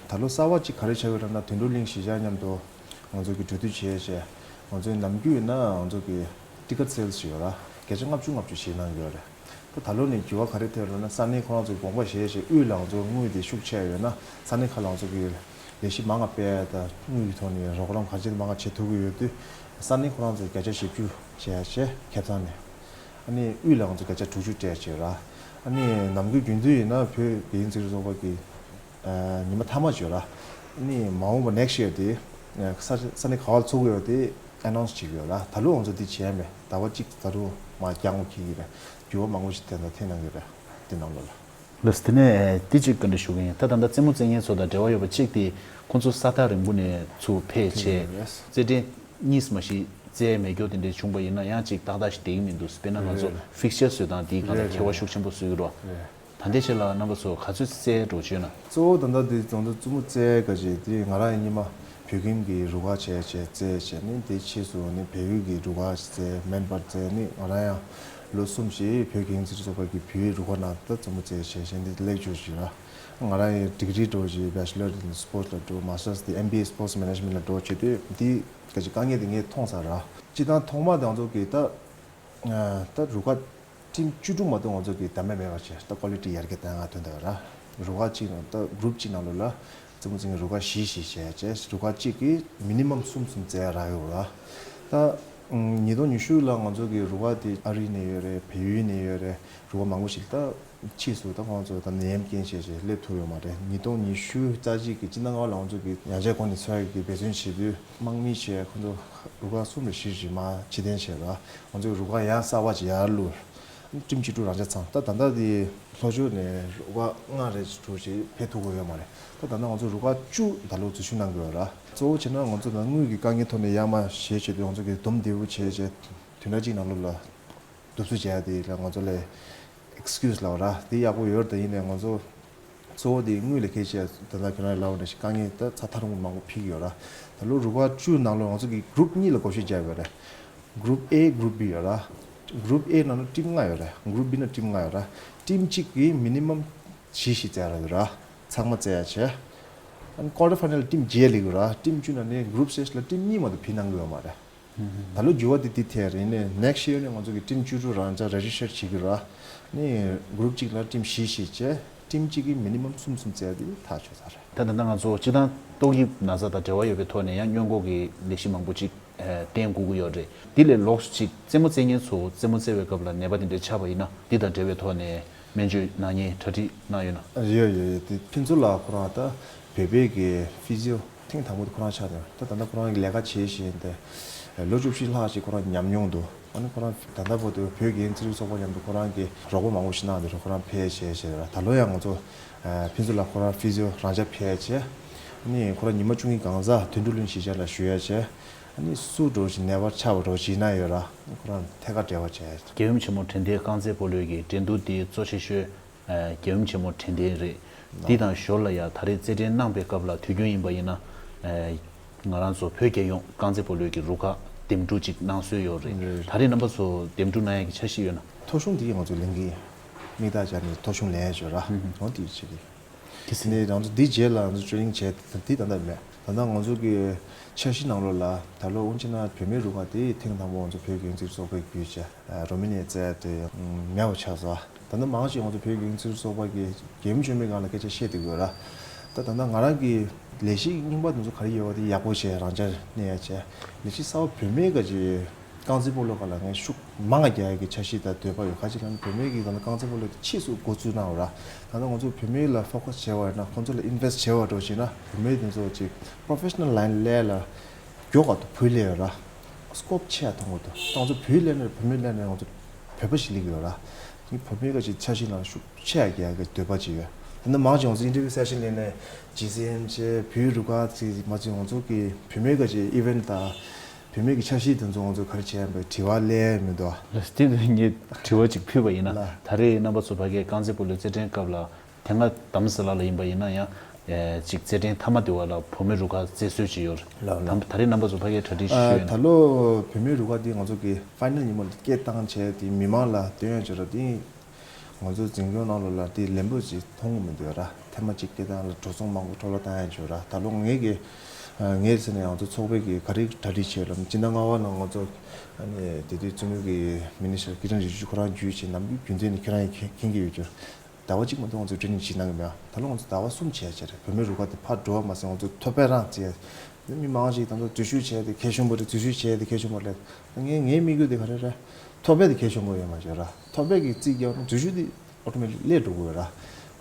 ད་ལོ་གསར་པ་གཅིག་ག་རེ་ཆགས་ཡོད་ར་ན། དོན་གྲུབ་གླིང་གཞིས་ཆགས་མཉམ་དུ་ང་ཚོ་གི་གྲོས་བསྡུར་བྱས་བྱས། ང་ཚོའི་ནམ་རྒྱུན་ཡིན་ན་ང་ཚོ་གི་ཊི་ཀེ་ཊི་སེལ་སི་ཡོད་ར། བརྒྱ་ཆ་ལྔ་བཅུ་ལྔ་བཅུ་ཞིག་གནང་གི་ཡོད་རེད། ད་ད་ལོ་ནས་འགྱུར་བ་ག་རེ་ཐེབས་ལབ་ན། ས་གནས་ཁོ་རང་ཚོའི་དགོངས་པ་བཞེས་བྱས། དབུས་ལ་ང་ཚོ་དངུལ་དེ་ཤུགས་ཆེ་ཡོད་ན་ས་གནས་ཁག་ལ་ང་ཚོ་གི་ལས་གཞི་མང་ང་སྤེལ་ཡ་དང་དངུལ་གྱི་ཐོག་ནས་རོགས་རམ་ག་ཚད་མང་ང་བྱེད་ཐུབ་ཀྱི་ཡོད་དུས། ས་གནས་ཁོ་རང་ཚོས་བརྒྱ་ཆ་བཞི་བཅུ་བྱས་བྱས་ཁེ་བཟང་ནས། ཨ་ནི་དབུས་ལ་ང་ཚོ་བརྒྱ་ཆ་དྲུག་ཅུ་སྤྲད་བྱས་ར། ཨ་ནི་ནམ་རྒྱུན་རྒྱུན་དུ་ཡིན་ན་བོད་དགེ་རྒན་རྩེད་རིགས་ཚོགས་པ་གི་ཨ་ཉི་མ་མཐའ་མ་བྱས་ར། ཨ་ནི་མ་འོངས་པ་ནེག་སི་ཡར་དེ་ཨ་ས་ས་གནས་ག་བ་ལ་ཚོགས་ཀྱི་ཡོད་དེ་ཨ་ནོན་སི་བྱེད་ཀྱི་ཡོད་ར། ད་ལོ་ང་ཚོ་འདི་བྱས་མེད། ཟླ་བ་གཅིག་ད་རུང་མར་འགྱངས་འཁྱེར་གྱི་རེད། འགྱུར་བ་མང་པོ་ཞིག་དེ་འདྲ་ཐེབས་གནང་གི་རེད། དེ་ནང་ལོགས་ལ། ལགས་སོ། དེ་ནས་དེ་གཅིག་བཀའ་འདྲི་ཞུ་གི་ཡིན། ད་ད་ལྟ་རྩེད་མོ་རྩེད་མཁན་ཚོ་དང་འབྲེལ་བ་ཡོད་པ་གཅིག་དེ་ཁོང་ཚོ་ས་ཐག་རིང་པོ་ནས་ཚུར་ཕེབས་བྱས། ཕེབས་ཡོད་རེད། རྩེད་འགྲན་གཉིས་མ་གཞི་རྩེ་མེད་རྒྱུ་དེ་འདྲ་བྱུང་པ་ཡིན་ན་ཡང་གཅིག་ཏག་ཏག་ཞིག་བསྡད་ཀྱི་མི་འདུག་དཔེར་ན་ང་ཚོ་རེད། ཕིག་ཅར་བཟོ་སྟངས་དེའི་སྒང་ལ་རེད། ཁྱད་པར་རེད། ཤུགས་ཆེན་པོ་བཟོ་གི་རེད། རེད། ད་ལྟའི་ཆ་ལ་རྣམ་པ་ཚོ་ག་ཚོད་རྩེ་འགྲོ་བྱོས་ན། གཙོ་བོ་ད་ལྟ་འདི་ང་ཚོ་རྩེད་མོ་རྩེ་ག་ཅིག་དེ་ང་རང་ཡང་སྔོན་མ་བོད་ཁྱིམ་གྱི་རུ་ཁག་བྱས་བྱས་རྩེད་བྱས་ནས། དེ་ཕྱིས་སུ་ནི་བལ་ཡུལ་གྱི་རུ་ཁག་རྩེད། མེན་པར་རྩེད་ནས། ང་རང་ཡང་ལོ་གསུམ་ཞིག་བོད་ཁྱིམ་རྩེད་རིགས་ཚོགས་པ་གི་བོད་ཡིག་རུ་ཁག་ནང་ད་རྩེད་མོ་རྩེད་བྱས་བྱས་འདི་སླེབས་བྱུང་ཞིག་ར། ང་རང་ཡང་ཌིག་རི་འགྲོ་བྱས། བེ་ཆི་ལར་སི་པོར་ཊི་ལ་འགྲོ། མ་སི་ཊར་སི་དེ་ཨེམ་བི་ཨེ་སི་པོར་ཊི་སི་མེ་ནེ་ཇི་མེན་ཊི་ལ་འགྲོ་བྱེད་དུས་འདི་ག་ཅིག་དཀའ་ངལ་དེ་ངས་མཐོང་ཚར་ར། སྤྱིར་བཏང་ཐོག་མ་དེ་ང་ཚོ་གི་ད་ད་རུ་ཁག་ཊིམ་བཅུ་དྲུག་མ་གཏོགས་ང་ཚོ་གི་ད་མེད་མེད་པ་བྱས། ད་ཀོ་ལི་ཊི་ཡར་རྒྱས་གཏང་ཡག་དོན་དག་ར། རུ་ཁག་གཅིག་ནང་ད་གུ་རུབ་གཅིག་ནང་ལོགས་ལ་རྩེད་མོ་རྩེ་མཁན་རུ་ཁག་བཞི་བཞི་བྱས་བྱས། རུ་ཁག་གཅིག་གིས་མི་ནི་མམ་གསུམ་གསུམ་རྩེ་ཡག་རག་ཡོད་ར། ད་ ཉིས་སྟོང་ཉི་ཤུ་ལ་ང་ཚོ་གི་རུ་ཁག་དེ་ཨ་རི་ནས་ཡོད་རེད། བལ་ཡུལ་ནས་ཡོད་རེད། རུ་ཁག་མང་པོ་ཞིག་ད་ཕྱིས་སུ་ད་ཁོང་ཚོ་ད་ནད་ཡམས་རྐྱེན་བྱས་བྱས་སླེབས་ཐུབ་ཡོད་མ་རེད། ཉིས་སྟོང་ཉི་ཤུ་རྩ་གཅིག་གི་སྤྱི་ཟླ་ལྔ་པ་ལ་ང་ཚོ་གི་ཡང་བསྐྱར་གོང་ནས་འཚོལ་ཡག་གི་འབད་བརྩོན་བྱེད་དུས་དམག་མི་བྱས་ཁོང་ཚོ་རུ་ཁག་གསུམ་རེ་བཞི་རེ་མར་ཕྱིར་འཐེན་བྱས་ར། ང་ཚོ་གི་རུ་ཁག་ཡང་གསར་པ་ཅིག་ཡར་བླུགས། ཊིམ་བཅུ་དྲུག་རང་འཇགས་ཚང་ད་ད་ལྟ་དེ་ལྷོ་ཕྱོགས་ནས་རུ་ཁག་ལྔ་རེ་དྲུག་ཅིག་ཕེབས་ཐུབ་ཀྱི་ཡོད་མ་རེད། ད་ད་ལྟ་ང་ཚོ་རུ་ཁག་བཅུ་ད་ལོ་འཛུལ་ཞུགས་གནང་གི་ཡོད་ར། གཙོ་བོ་བྱས་ན་ང་ཚོ་ད་དངུལ་གྱི་དཀའ་ངལ་ཐོག་ནས་ཡར་མར་ཞེད་བྱས་དུས་ང་ཚོ་གི་སྡོམ་བདེ་པོ་བྱས་བྱས་བདུན་ཕྲག་གཅིག་ནང་ལོགས་ལ་བསྡུ་གསོག་བྱས་ཡ་དེ་ལ་ང་ཚོ་ལ་ཨེག་སི་ཀིའུ་སི་ལབ་ར་དེ་ཡག་པོ་ཡོད་རེད། ད་ཡིན་ནའི་ང་ཚོ་གཙོ་བོ་དེ་དངུལ་ལས་ཁེ་ཆེ། ད་ལྟ་ཁྱོད་རང་ལབ་པ་ནང་བཞིན་དཀའ་ངལ་ད་ཚ་ཐག་རིང་པོ་མང་པོ་འཕྲད་ཀྱི་ཡོད་ར། ད་ལོ་རུ་ཁག་བཅུ་ནང་ལོགས་ང་ཚོ་གི་གུ་རུབ་གཉིས་ལ་བགོ་བཤའ་བརྒྱབ་ཡོད་རེད། གུ་རུབ་ཨེ་གུ་རུབ་བི་ཡོད་ར། གུ་རུབ་ཨེ་ནང་ལ་ཊིམ་ལྔ་ཡོད་རེད། གུ་རུབ་བི་ནང་ཊིམ་ལྔ་ཡོད་རེད། ཊིམ་གཅིག་གིས་མི་ནི་མམ་བཞི་བཞི་རྩེ་ཡ་ཡོད་རེད། ཚང་མ་རྩེ་ཡ་བྱས། ཨ་ནི་ཀོ་ཊར་ཕའི་ནལ་ཊིམ་བརྒྱད་སླེབས་ཀྱི་ཡོད་རེད། ཊིམ་བཅུ་ནང་ནས་གུ་རུབ་སི་ཊེཇ་ལ་ཊིམ་གཉིས་མ་གཏོགས་བི་གནང་གི་ཡོད་མ་རེད། ད་ལོ་འགྱུར་བ་དེ་འདི་ཐད་རེད། ནས་ནེག་སི་ཡར་ནས་ང་ཚོ་གི་ཊིམ་བཅུ་དྲུག་རང་འཇགས་རེ་ཇི་སི་ཊར་བྱེད་ཀྱི་རེད། ནས་གུ་རུབ་གཅིག་ལ་ཊིམ་བཞི་བཞི་བྱས། ཊིམ་གཅིག་གིས་མི་ནི་མམ་གསུམ་གསུམ་རྩེ་ཡ་དེ་ཐག་ཆོད་ཚར་རེད། ད་ད་ལྟ་ང་ཚོ་སྤྱིར་བཏང་ཏོག་དབྱིབས་ན་ཚ་དང་འབྲེལ་བ་ཡོད་པའི་ཐོག་ནས་ཡང་སྔོན་འགོག་གི་ལས་གཞི་མང་པོ་ཅིག་ཨ་བསྟེན་དགོས་ཀྱི་ཡོད་རེད། འདི་ལས་ལོགས་སུ་ཅིག་རྩེད་མོ་རྩེ་མཁན་ཚོ་རྩེད་མོ་རྩེ་བའི་སྐབས་ལ་ནད་པ་དེ་འདྲ་ཆགས་པ་ཡིན་ན་འདི་དང་འབྲེལ་བའི་ཐོག་ནས་སྨན་བཅོས་གནང་མཁན་གྲ་སྒྲིག་གནང་ཡོད་ན། ཡོད་ཡོད་ཡོད། དེ་ཕུན་ཚོགས་ལགས་ཁོ་རང་ད་བོད་པའི་གི་ཕི་ཟི་ཡོ་ཐེངས་དང་པོ་དེ་ཁོ་རང་ཆགས་ཏེ། ད་ད་ལྟ་ཁོ་རང་གི་ལས་ཀ་བྱེད་བཞིན་ཏེ་ལོ་བཅུ་བཞི་ལྷག་ཅིག་ཁོ་རང་ཉམས་མྱོང་འདུག་ཨ་ནི་ཁོ་རང་ད་ལྟ་བར་དུ་བོད་རྒྱ་ཡན་རྩེད་རིགས་ཚོགས་པ་མཉམ་དུ་ཁོ་རང་གི་རོགས་པ་མང་པོ་ཞིག་གནང་སྟེ་ཁོ་རང་ཕེབས་བྱས་བྱས་ར། ད་ལོ་ཡང་ང་ཚོ་ཨ་ཕུན་ཚོགས་ལགས་ཁོ་རང་ཕི་ཟི་ཡོ་རང་འཇགས་ཕེབས་བྱས། ཨ་ནི་ཁོ་རང་ཉི་མ་བཅུ་གཉིས་གང་ཟག་དོན་གྲུབ་གླིང་གཞིས་ཆགས་ལ་བཞུགས་ཡ་བྱས། ཨ་ནི་སུ་འདྲ་ཞིག་ནད་པ་ཆགས་པ་འདྲ་ཞིག་ན་ཡོད་ར། ཁོ་རང་ཐད་ཀར་འབྲེལ་བ་བྱས། རྒྱལ་ཡུམ་ཆེན་མོ་དྲན་རྟེན་རྐང་རྩེད་སྤོ་ལོའི་གི་འགྲན་བསྡུར་འདི་གཙོ་ཆེ་ཤོས་ཨ་རྒྱལ་ཡུམ་ཆེན་མོ་དྲན་རྟེན་རེད། འདི་དང་ཞོར་ལ་ཡ་ད་རེས་རྩེད་འགྲན་གནང་པའི་སྐབས་ལ་དུས་རྒྱུན་ཡིན་པ་ཡིན་ན་ཨ་ང་རང་ཚོ་བོད་རྒྱལ་ཡོངས་རྐང་རྩེད་སྤོ་ལོའི་གི་རུ་ཁག་འདེམས་སྒྲུག་ཅིག་གནང་སྲོལ་ཡོད་རེད། རེད། ད་རེས་རྣམ་པ་ཚོ་འདེམས་སྒྲུག་གནང་ཡ་གི་འཆར་གཞི་ཡོད་ན། ཐོ་གཞུང་འདི་ང་ཚོ་ལེན་གི་ཡིན། མིག་རྟགས་སྦྱར་ནས་ཐོ་གཞུང་ལེན་ཡ་ཡོད་ར། ཧུམ་ཧུམ། འོ་དེ་བྱེད་གི་ཡིན། དེ་ནས་ང་ཚོ་འདི་རྗེས་ལ་ང་ཚོ་ཊེ་ནིང་བྱས། འདི་ད་ལྟ་མེད། ད་ལྟ་ང་ཚོ་གི་འཆར་གཞི་ནང་ལོགས་ལ་ད་ལོ་དབུ་ཅན་ན་བུད་མེད་རུ་ཁག་དེ་ཐེངས་དང་པོ་ང་ཚོ་བོད་རྒྱལ་ཡོངས་རྩེད་རིགས་ཚོགས་པས་བརྒྱུད་བྱས་རོ་མེ་ནི་ཡར་རྩེད་དེ་མེད་པ་ཆགས་སོང་། ད་ལྟ་མང་ཆེ་ང་ཚོ་བོད་རྒྱལ་ཡོངས་རྩེད་རིགས་ཚོགས་པ་གི་རྒྱལ་ཡུམ་ཆེན་མོའི་སྒང་ལ་སྐད་ཆ་བཤད་བསྡད་ཀྱི་ཡོད་ར། ད་ད་ལྟ་ང་རང་གི་ལས་གཞི་རྙིང་པ་དེ་ཚོ་ག་རེ་ཡོད་པ་དེ་ཡག་པོ་བྱས་རང་འཇགས་གནས་ཡ་བྱས། ལས་གཞི་གསར་པ་བུད་མེད་ག་ཅིག་རྐང་རྩེད་སྤོ་ལོ་སྒང་ལ་ངས་ཤུགས་མང་ང་རྒྱག་ཡ་གི་འཆར་གཞི་དང་འདོད་པ་ཡོད། ག་ཅི་ལབ་ན་བུད་མེད་ཀྱི་ད་ལྟ་རྐང་རྩེད་སྤོ་ལོ་དེ་ཕྱིས་སུ་འགོ་བཙུགས་གནང་བ་ར། ད་ལྟ་ང་ཚོ་བུད་མེད་ལ་ཕོ་ཁ་སི་བྱས་པ་ཡིན་ན། ཁོང་ཚོ་ལ་ཨིན་ཝེ་སི་ཊི་བྱས་པ་འདྲ་བྱས་ན་བུད་མེད་དེ་ཚོ་ཅིག་པོ་རོ་ཕེ་ཤི་ནལ་ལའིན་སླེབས་ལ་མགྱོགས་ག་ཏོ་བུ་སླེབས་ཡོད་ར། སི་ཀོབ་ཆེ་ཡ་མཐོང་གི་འདུག་ད་ང་ཚོ་བུ་སླེབས་ན་བུད་མེད་སླེབས་ན་ང་ཚོ་བོད་པ་ཞིག་སླེབས་ཀྱི་ཡོད་ར། ངས་བུད་མེད་ག་ཅིག་འཆར་གཞི་ནང་ཤུགས་ཆེ་ཡ་རྒྱག་གི་འདོད་པ་ཅིག་ཡོད། ད་ནི་མང་ཆེ་ང་ཚོ་ཨིན་ཊར་བིའུ་སེ་ཤན་ལེན་ནས་ཇི་སི་ཨེམ་བྱས། བོད་རུ་ཁག་ཅིག་མ་ཅིག་ང་ཚོ་གི་བུད་མེད་ག་ཅིག་ཨི་ཝེན་ཊི་དང་བུད་མེད་ཀྱི་འཆར་གཞི་དེ་ཚོ་ང་ཚོ་ག་རེ་བྱས་ཡིན་པའི་དྲི་བ་སླེབས་མི་འདུག་ཨ། ལགས་སོ། དེ་ངས་དྲི་བ་ཅིག་ཕུལ་བ་ཡིན་ན། ལགས། ད་རེས་རྣམ་པ་ཚོ་ཕ་གིའི་རྐང་རྩེད་སྤོ་ལོའི་རྩེད་འགྲན་སྐབས་ལ་དེ་སྔ་དམ་ཟི་ལ་ལ་ཡིན་པ་ཡིན་ན་ཡང་ཨེ་ཅིག་རྩེད་འགྲན་མཐའ་མ་དེ་བ་ལ་བུད་མེད་རུ་ཁག་རྩེད་སྲོལ་ཅིག་ཡོད་རེད། ལགས་ལགས། དམ་ད་རེས་རྣམ་པ་ཚོ་ཕ་གིའི་གྲ་སྒྲིག་ཞུས་ཡོད་ན། ད་ལོ་བུད་མེད་རུ་ཁག་དེ་ང་ཚོ་གི་ཕའི་ནལ་ཉིན་མོ་ལ་སྐད་བཏང་བྱས་དེ་མི་མང་ལ་སྟོན་ཡ་བྱས་ར། དེ་ང་ཚོ་འཛིན་སྐྱོང་ནང་ལོགས་ལ་དེ་ལན་པོ་ཅིག་མཐོང་གི་མི་འདུག་ར། ཐེངས་མ་གཅིག་སྐད་བཏང་ལ་འགྲོ་སོང་མང་པོ་འཕྲོ་བརླག་བཏང་ཡ་བྱས་ར། ད་ལོ་ངས་ཀྱི་ངས་ཟེར་ནས་ང་ཚོ་ཚོགས་པའི་གི་ག་རེ་གྲ་སྒྲིག་བྱས་ལབ་ན། སྤྱི་ཟླ་ལྔ་པ་ནང་ང་ཚོ་ཨ་ནི་དེ་དུས་རྩེད་མོའི་གི་མི་ནི་སི་ཊར་ཀི་རན་རི་ཇི་ཇུ་ཁོ་རང་བརྒྱུད་བྱས་ནམ་རྒྱུན་རྒྱུན་ལྡན་ནས་ཁྱེད་རང་ཡང་མཁྱེན་གྱི་ཡོད་ཀྱི་རེད། ཟླ་བ་གཅིག་མ་གཏོགས་ང་ཚོ་ཊེ་ནིང་ཅིག་གནང་གི་མེད། ད་ལོ་ང་ཚོ་ཟླ་བ་གསུམ་བྱས་བྱས་རེད། བུད་མེད་རུ་ཁག་དེ་ཕར་འགྲོ་བ་མ་ཟད་ང་ཚོ་ཐོ་ཕད་རང་བརྩི་ཡ། མི་མང་ཞིག་ད་ལྟ་འཛུལ་ཞུགས་བྱས་ཏེ་གལ་ཆེན་པོ་རེད། འཛུལ་ཞུགས་བྱས་ཏེ་གལ་ཆེན་པོ་རེད། ངའི་ངའི་དམིགས་ཡུལ་དེ་ག་རེ་རེད། ཐོ་ཕད་དེ་གལ་ཆེན་པོ་ཡོད་མ་རེད་ར། ཐོ་ཕད་ཀྱི་རྩིས་རྒྱག་ན་འཛུལ་ཞུགས་དེ་ཨོ་ཊོ་མེ་ཊིག་སླེབས་འགྲོ་གི་ཡོད་ར།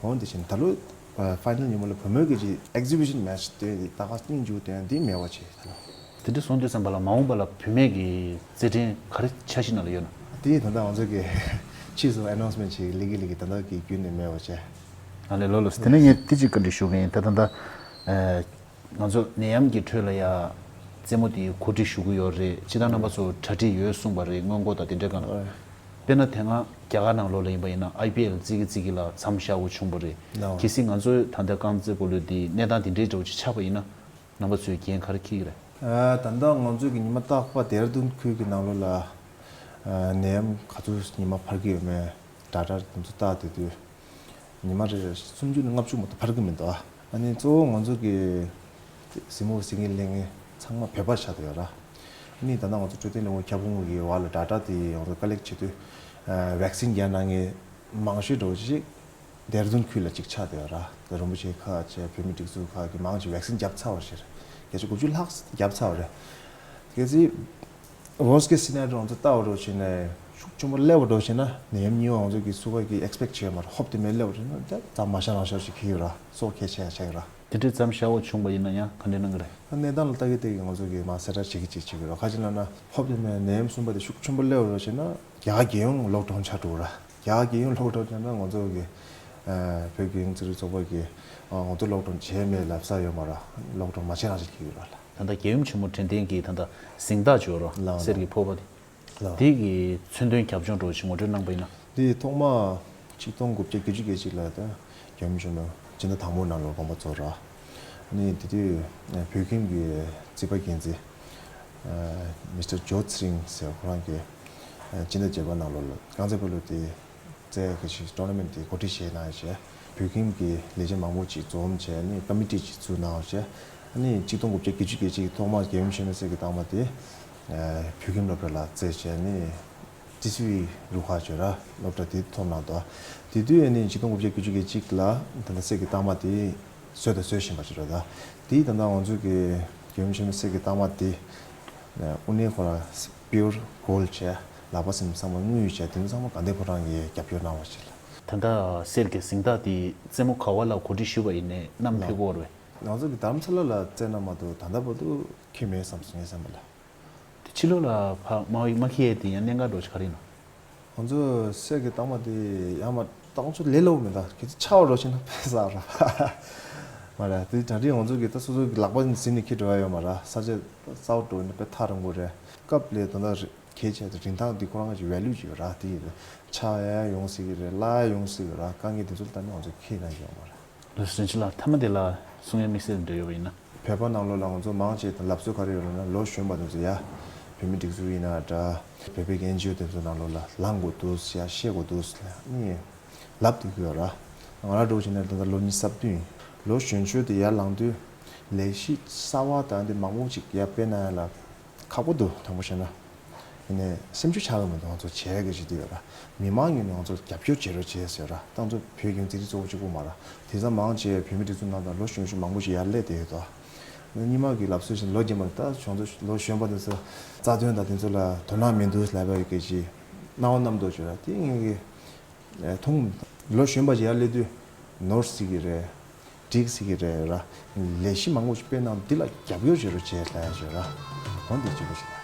འོ་དེ་བཞིན་ད་ལོ་ཕའི་ནལ་ཉིན་མོ་ལ་བུད་མེད་ཀྱི་ཅིག་ཨེག་ཛི་བི་ཤན་མེ་ཆི་སྟོན་ཏེ་ད་ག་སྟོན་རྒྱུ་དེ་འདི་མེད་པ་བྱས་ད་ལོ། དེ་འདྲ་སོང་དུས་ཙམ་པ་ལ་མ་འོངས་པ་ལ་བུད་མེད་ཀྱི་རྩེད་འགྲན་ག་རེ་འཆར་གཞི་ནང་ལ་ཡོད་ན། དེ་ད་ལྟ་ང་ཚོ་གི་ཕྱིས་སུ་ཨ་ནའུན་སི་མེན་ཊི་ཅིག་ལི་གི་ལི་གི་ད་ལྟ་གི་བརྒྱུད་ནས་མེད་པ་བྱས། ཨ་ལས་ལོ་ལོ། དེ་ནས་ངས་དེ་ཅིག་བཀའ་འདྲི་ཞུ་གི་ཡིན། ད་ད་ད་ཨ་ང་ཚོ་ནད་ཡམས་ཀྱི་ཁྲོད་ལ་ཡ་རྩེད་མོ་དེ་གོ་སྒྲིག་ཞུ་གི་ཡོད་རེད། སྤྱིར་བཏང་རྣམ་པ་ཚོ་གྲ་སྒྲིག་ཡོད་གསུངས་པ་རེད། སྔོན་འགོག་དང་དེ་འདྲའི་སྒང་ལ། དཔེར་ན་དེ་སྔ་རྒྱ་གར་ནང་ལོགས་ལ་ཡིན་པ་ཡིན་ན་ཨའི་པི་ཨེལ་རྩེ་གི་རྩེ་གི་ལ་མཚམས་བཞག་དགོས་བྱུང་བ་རེད། ལགས། གལ་སྲིད་ང་ཚོའི་ད་ལྟ་རྐང་རྩེད་སྤོ་ལོ་འདི་གནས་སྟངས་དེ་འདྲའི་འདྲ་བོ་ཅིག་ཆགས་པ་ཡིན་ན་རྣམ་པ་ཚོས་འགན་ག་རེ་འཁྱེར་གྱི་རེད། ཨ་ད་ལྟ་ང་ཚོའི་གི་ཉི་མ་རྟག་པར་ལྡེ་ར་ལྡུན་ཁུལ་གྱི་ནང་ལོགས་ལ་ཨ་ནད་ཡམས་ག་ཚོད་ཉི་མ་འཕར་གྱི་ཡོད་མེད་ཌེ་ཊ་དེ་ཚོ་བལྟ་བསྡད་དུས། ཉི་མ་རེ་རེ་སུམ་ཅུ་ནས་ལྔ་བཅུ་མ་གཏོགས་འཕར་གྱི་མི་འདུག་ཨ་ནི་གཙོ་བོ་ང་ཚོ་གི་གཟིགས་མོ་གཟིགས་མཁན་ལེན་མཁན་ཚང་མ་བོད་པ་ཆགས་བསྡད་ཡོད་ར། ཨ་ནི་ད་ལྟ་ང་ཚོ་འཕྲོད་བསྟེན་ལས་ཁུངས་ཁྱབ་ཁོངས་ཀྱི་འོག་ལ་ཌེ་ཊ་དེ་ང་ཚོ་ཀ་ལེག་བྱེད་དུས། ཨ་ཝེག་སིན་བརྒྱབ་གནང་མཁན་མང་ཤོས་འདྲ་བོ་ཅིག་ལྡེ་ར་ལྡུན་ཁུལ་ལ་ཅིག་ཆགས་བསྡད་ཡོད་ར། རིན་པོ་ཆེ་ཁག་བཅས་བོད་མི་སྒྲིག་འཛུགས་ཁག་གི་མང་ཆེ་ཝེག་སིན་བརྒྱབ་ཚར་བ་ཞིག་རེད། བརྒྱ་ཆ་དགུ་བཅུ་ལྷག་བརྒྱབ་ཚར་བ་རེད། གལ་སྲིད། Worst case scenario ང་ཚོ་ལྟ་བ་འདྲ་བྱས་ན་ཤུགས་ཆེན་པོ་སླེབས་པ་འདྲ་བྱས་ན་ནད་ཡམས་གཉིས་པ་ང་ཚོ་གི་སུ་ག་གི་expect་བྱས་མ་རེད། ཧོབ་དེ་མེད་སླེབས་པ་འདྲ་ན་ད་ད་མ་ཤར་རང་ཤར་ཞིག་འཁེལ་ཡོད་ར། སོག་ཁྱད་ཆེ་ཡ་ཆགས་ཡོད་ར། དེ་འདྲའི་མཚམས་ཤར་བ་བྱུང་བ་ཡིན་ན་ཡང་ག་འདྲ་གནང་གི་རེད། ད་གནས་སྟངས་ལ་ལྟ་གི་ལྟ་གི་ང་ཚོ་གི་མ་གསལ་བསྒྲགས་བྱེད་ཀྱི་བྱེད་ཀྱི་ར། ག་ཅི་ལབ་ན་ཧོབ་དེ་མེད་ནད་ཡམས་གསུམ་པ་དེ་ཤུགས་ཆེན་པོ་སླེབས་པ་འདྲ་བྱས་ན་རྒྱ་གར་རྒྱལ་ཡོངས་ལོག་ཌའུན་ཆགས་འགྲོ་ར། རྒྱ་གར་རྒྱལ་ཡོངས་ལོག་ཌའུན་ཆགས་ན་ང་ཚོ་གི་ཨ་བོད་རྒྱལ་ཡོངས་རྩེད་རིགས་ཚོགས་པ་གི་ཨ་ང་ཚོ་ལོག་ཌའུན་བྱས་མེད་ལབ་ས་ཡོད་མ་ར། ལོག་ཌའུན་མ་བྱས་རང་བྱེད་ཀྱི་ཡོད་ར་ལ། ད་ལྟ་རྒྱལ་ཡུམ་ཆེན་མོ་དྲན་རྟེན་གྱི་ད་ལྟ་གཟེངས་རྟགས་ཅིག་ཡོད་ར། ལགས། གསེར་གྱི་ཕོར་པ་དེ། ལགས། དེ་གི་མཚོན་དོན་རྒྱབ་ལྗོངས་འདྲ་བོ་ཅིག་ངོ་སྤྲོད་གནང་པ་ཡིན་ན། འདི་ཐོག་མ་ཆིག་སྟོང་དགུ་བརྒྱ་བརྒྱད་ཅུ་གྱ་གཅིག་ལ་ད་རྒྱལ་ཡུམ་ཆེན་མོ་སྤྱི་ཟླ་དང་པོའི་ནང་ལོགས་དགོངས་པ་རྫོགས་ར། ཨ་ནི་དེ་དུས་བོད་ཁྱིམ་གྱི་རྩིས་པ་འགན་འཛིན་མིས་ཊར་ཇོ་ཚེ་རིང་ཟེར་བ་ཁོ་རང་གིས་སྤྱི་ཟླ་བརྒྱད་པ་ནང་ལོགས་ལ་རྐང་རྩེད་སྤོ་ལོ་དེ། རྩེད་གི་ཞིག་ཊོར་ནར་མེན་ཊི་དེ་གོ་སྒྲིག་བྱས་གནང་ཡོད་བྱས། བོད་ཁྱིམ་གྱི་ལས་བྱེད་མང་པོ་ཅིག་འཛོམས་བྱས་ནས་ཀ་མི་ཊི་ཅིག་བཙུགས་གནང་ཡོད་བྱས། ཨ་ནི་ཆིག་སྟོང་དགུ་བརྒྱ་བརྒྱད་ཅུ་གྱ་གཅིག་ཐོག་མར་རྒྱལ་ཡུམ་ཆེན་མོའི་གསེར་གྱི་རྟགས་མ་དེ་བོད་ཁྱིམ་སློབ་གྲྭ་ལ་རྩེད་བྱས་ནས་ཊི་སི་ཝི་རུ་ཁག་བརྗོད་ར་སློབ་གྲྭ་དེ་ཐོབ་གནང་འདུག་དེ་དུས་ཨ་ནི་ཆིག་སྟོང་དགུ་བརྒྱ་བརྒྱད་ཅུ་གྱ་གཅིག་ལ་ད་ལྟ་གསེར་གྱི་རྟགས་མ་དེ་བཟོས་དང་བཟོ་བཞིན་པ་ཅིག་རེད། ད་དེ་ད་ལྟ་ང་ཚོ་གི་རྒྱལ་ཡུམ་ཆེན་མོའི་གསེར་གྱི་རྟགས་མ་དེ་དངོས་གནས་ཁོ་རང་པིའུར་གོལ་ཌི་བྱས། ལག་པ་སེམས་ཚང་མ་དངུལ་ཡོད་བྱས། དེ་ཚོ་ཚང་མ་དགའ་ལྡན་ཕོ་བྲང་གིས་རྒྱབ་སྐྱོར་གནང་བ་ཞིག་ལ། ད་ལྟ་གསེར་གྱི་གཟེངས་རྟགས་དེ་རྩེད་མོ་ག་བ་ལ་གོ་སྒྲིག་ཞུས་པ་ཡིན་ནའི་བསྣམས་ཕེབས་ཀྱི་ཡོད་རེད། ང་ཚོ་གི་རྡ་རམ་ས་ལ་ལ་རྩེད་ན་མ་གཏོགས་ད་ལྟ་བར་དུ་འཁྱེར་མེད་བསམ་སོང་ངའི་བསམ་པ་ལ། དེ་ཕྱི་ལོགས་ལ་ཕར་མ་མ་འཁྱེར་ཡས་དེ་ཡང་གནད་འགག་འདྲ་བོ་ཅིག་ག་རེ་ཡིན་ནམ། ང་ཚོ་གསེར་གྱི་རྟགས་མ་དེ་ཡང་མ་རྟགས་ཚོ་ལས་སླ་པོ་མེད། ད་ཁྱེད་ཚོ་ཆག་པ་འདྲ་བྱས་ན་ཕེབས་ས་ར། མ་རེད། དེ་གྲ་སྒྲིག་ང་ཚོ་གི་ད་སོ་སོ་གི་ལག་པ་ནས་ཟིན་ནས་འཁྱེར་འགྲོ་ཡ་ཡོད་མ་ར། ས་ཆ་གསར་པ་འགྲོ་ཡིན་ན་དཔེ་ཐག་རིང་པོ་རེད། སྐབས་ལ་ད་ལྟ་རེད། གལ་ཆེ་ད་རིན་ཐང་འདི་ཁོ་རང་གི་ཝེ་ལུ་ཅིག་ཡོད་ར། དེ་ཡིན་ཆག་ཡ་ཡོང་སྲིད་ཀྱི་རེད། བརླག་ཡ་ཡོང་སྲིད་ཀྱི་ར། དཀའ་ངལ་དེ་ཚོ་ལ་ད་ནི་ང་ཚོ་འཁྱེར་གནང་གི་ཡོད་མ་རེད། ལགས་སོ། དྲིན་ཆེ་ལགས། མཐའ་མ་དེ་ལ་གསུང་ཡ་དམིགས་བསལ་འདྲ་ཡོད་པ་ཡིན་ན། བོད་པ་ནང་ལོགས་ལ་ང་ཚོ་མང་ཆེ་དང་ལབ་སྲོལ་ག་རེ་ཡོད་ལབ་ན། ལོ་གཞོན་པ་དེ་ཚོ་ཡ་བོད་མི་སྒྲིག་འཛུགས་ཡིན་ན་འདྲ། བོད་པའི་ཨེན་ཇི་ཨོ་དེ་ཚོ་ནང་ལོགས་ལ་ལངས་དགོས་འདུག་ཡ་བཤད་དགོས་འདུག་ལབ་ནི་ལབ་བསྡད་ཀྱི་ཡོད་ར། ང་རང་འདྲ་བོ་བྱས་ན་ད་ལྟ་ལོ་ཉི་ཤུ་རྩ་བདུན་ཡིན། ལོ་གཞོན་ཤོས་དེ་ཡར་ལངས་དུས་ལས་གཞི་གསར་པ་དང་དེ་མང་པོ་ཅིག་ཡར་སྤེལ་གནང་ཡ་ལ་ཁག་པོ་འདུག་དྲང་པོ་བཤད་ན། ཡིན་ནའི་སེམས་ཤུགས་ཆག་གི་མི་འདུག་ང་ཚོ་བྱེད་ཡ་གི་ཅིག་འདུག་ཡོད་ར། མི་མང་ངོས་ནས་ང་ཚོ་རྒྱབ་སྐྱོར་བྱེད་རོགས་བྱེད་ཟེར་ར། ད་ང་ཚོ་བོད་ཀྱི་རྩེད་རིགས་གཙོ་བོ་གཅིག་པུ་མ་ར། དེང་སང་མང་ཆེ་བོད་མི་སྒྲིག་འཛུགས་ནང་དང་ལོ་གཞོན་གཞོན་མང་པོ་ཞིག་ཡར་སླེབས་བསྡད་ཡོད་དོ། སྔོན་མ་གི་ལབ་སྲོལ་བཞིན་ལོ་རྒན་པ་ད་ཁྱོད་ཚོ་ལོ་གཞོན་པ་དེ་ཚོ་རྩ་དོན་དང་དེ་ཚོ་ལ་དོ་སྣང་མི་འདུག་ལབ་པ་ཡི་གེ་ཅིག་སྣང་བ་མནར་འདུག་ཅིག་ར། དེ་ངས་ཀྱི་མཐོང་། ལོ་གཞོན་པ་ཞིག་ཡར་སླེབས་དུས་ནོར་སྲིད་ཀྱི་རེད། འགྲིག་སྲིད་ཀྱི་རེད་ར། ལས་གཞི་མང་པོ་ཞིག་སྤེལ་གནང་འདི་ལ་རྒྱབ་སྐྱོར་བྱེད་རོགས་བྱེད་ལབ་ཡ་ཅིག་ར། འོ་འདི་གཅིག་པ་ཞིག་ལ།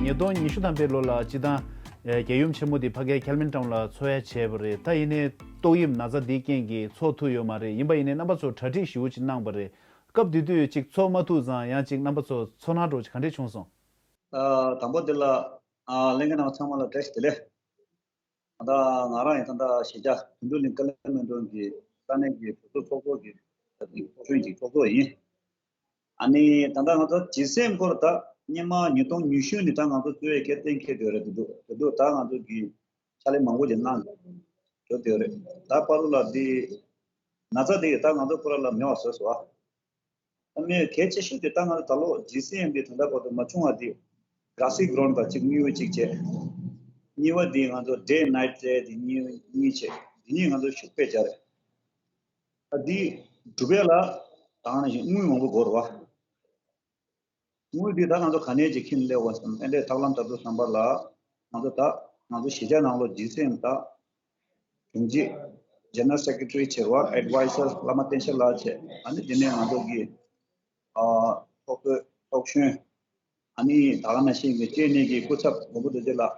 ཉིས་སྟོང་ཉི་ཤུ་ཐམ་པའི་ལོ་ལ་སྤྱི་བཏང་རྒྱལ་ཡུམ་ཆེན་མོ་འདི་ཕ་གའི་ཁེལ་མིན་ཊའུན་ལ་འཚོགས་ཡ་བྱས་པ་རེད། ད་ཡིན་ནའི་ཏོག་དབྱིབས་ན་ཚ་འདིའི་རྐྱེན་གྱིས་འཚོགས་ཐུབ་ཡོད་མ་རེད། ཡིན་པ་ཡིན་ནའི་རྣམ་པ་ཚོ་གྲ་སྒྲིག་ཞེ་པོ་ཅིག་གནང་པ་རེད། སྐབས་དེ་དུས་ཅིག་འཚོགས་མ་ཐུབ་ཙང་ཡང་ཅིག་རྣམ་པ་ཚོ་ཚོར་སྣང་འདྲ་བོ་ཅིག་ག་འདྲས་བྱུང་སོང་། ཨ། དང་པོ་དེ་ལ་ཨ་ལྷན་རྒྱས་རྣམ་པ་ཚང་མ་ལ་བཀྲ་ཤིས་བདེ་ལེགས། ད་ལྟ་ང་རང་ཡིན་ད་ལྟ་གཞིས་ཆགས་དོན་གྲུབ་གླིང་ཀ་ལེ་མན་ཌོན་གྱི་ས་གནས་ཀྱི་གྲོས་ཚོགས་ཚོགས་གཙོ་གི་ཚོགས་གཞོན་གྱི་ཚོགས་གཙོ་ཡིན། ཨ་ནི་ད་ལྟ་ང་ཚོ་ཇི་སི་ཨེམ་སྐོར་ད་སྔོན་མ་ཉིས་སྟོང་ཉི་ཤུ་ནས་ད་ང་ཚོ་གཙོས་ཡས་གལ་གཏན་འཁེལ་བསྡད་རེད། དེ་འདུག་དེ་འདུག་ད་ང་ཚོ་གི་ཕྱག་ལས་མང་པོ་ཅིག་གནང་འགྲོ་བསྡད་རེད། ད་བར་དུ་ལ་འདི་ན་ཚ་འདི་ད་ང་ཚོ་ཁོ་ར་ལ་མེད་པ་བཟོས་སོང་ཨ། ད་མི་གལ་ཆེ་ཤོས་དེ་ད་ང་ཚོ་ད་ལོ་ཇི་སི་ཨེམ་གྱི་ད་ལྟ་བར་དུ་མ་བྱུང་བ་དེ་གྷ་ར་སི་གྷི་རའུན་ཌི་པ་གཅིག་དངུལ་བ་གཅིག་བྱས། གཉིས་པ་དེ་ང་ཚོ་ཌེ་ཨེན་ནའིཊ་རྩེད་དེ་གཉིས་གཉིས་བྱས། དེ་གཉིས་ང་ཚོ་ཤུགས་སྤེལ་བྱས་རེད། ད་དེ་གྲུབ་པ་ལ་ད་ག་ནང་བཞིན་དངུལ་མང་པོ་དགོས་རེད་བ། དངུལ་འདི་ད་ང་ཚོ་ག་ནས་ཅིག་ཁྱེར་སླེབས་པ་བསམ་ཨེ་འདྲས་ཐབས་ལམ་ལྟ་བུ་བསམ་པ་ལ་ང་ཚོ་ད་ང་ཚོ་གཞིས་ཆགས་ནང་ལོགས་ཇི་སི་ཨེམ་ད་དྲུང་ཆེ་ཇེ་ནེ་རལ་སེ་ཀེ་ཊ་རི་བྱས་པ། ཨེཌ་ཝའི་ཟར་བླ་མ་བསྟན་ཤེས་ལགས་བྱས། ཨ་ནི་དེ་ནས་ང་ཚོ་གི་ཨ་ཚོགས་གཙོ་ཚོགས་གཞོན། ཨ་ནི་ད་ག་ནང་བཞིན་གྱི་སྤྱི་ནས་ཀྱི་སྐུ་ཚབ་མགོན་པོ་རྡོ་རྗེ་ལགས།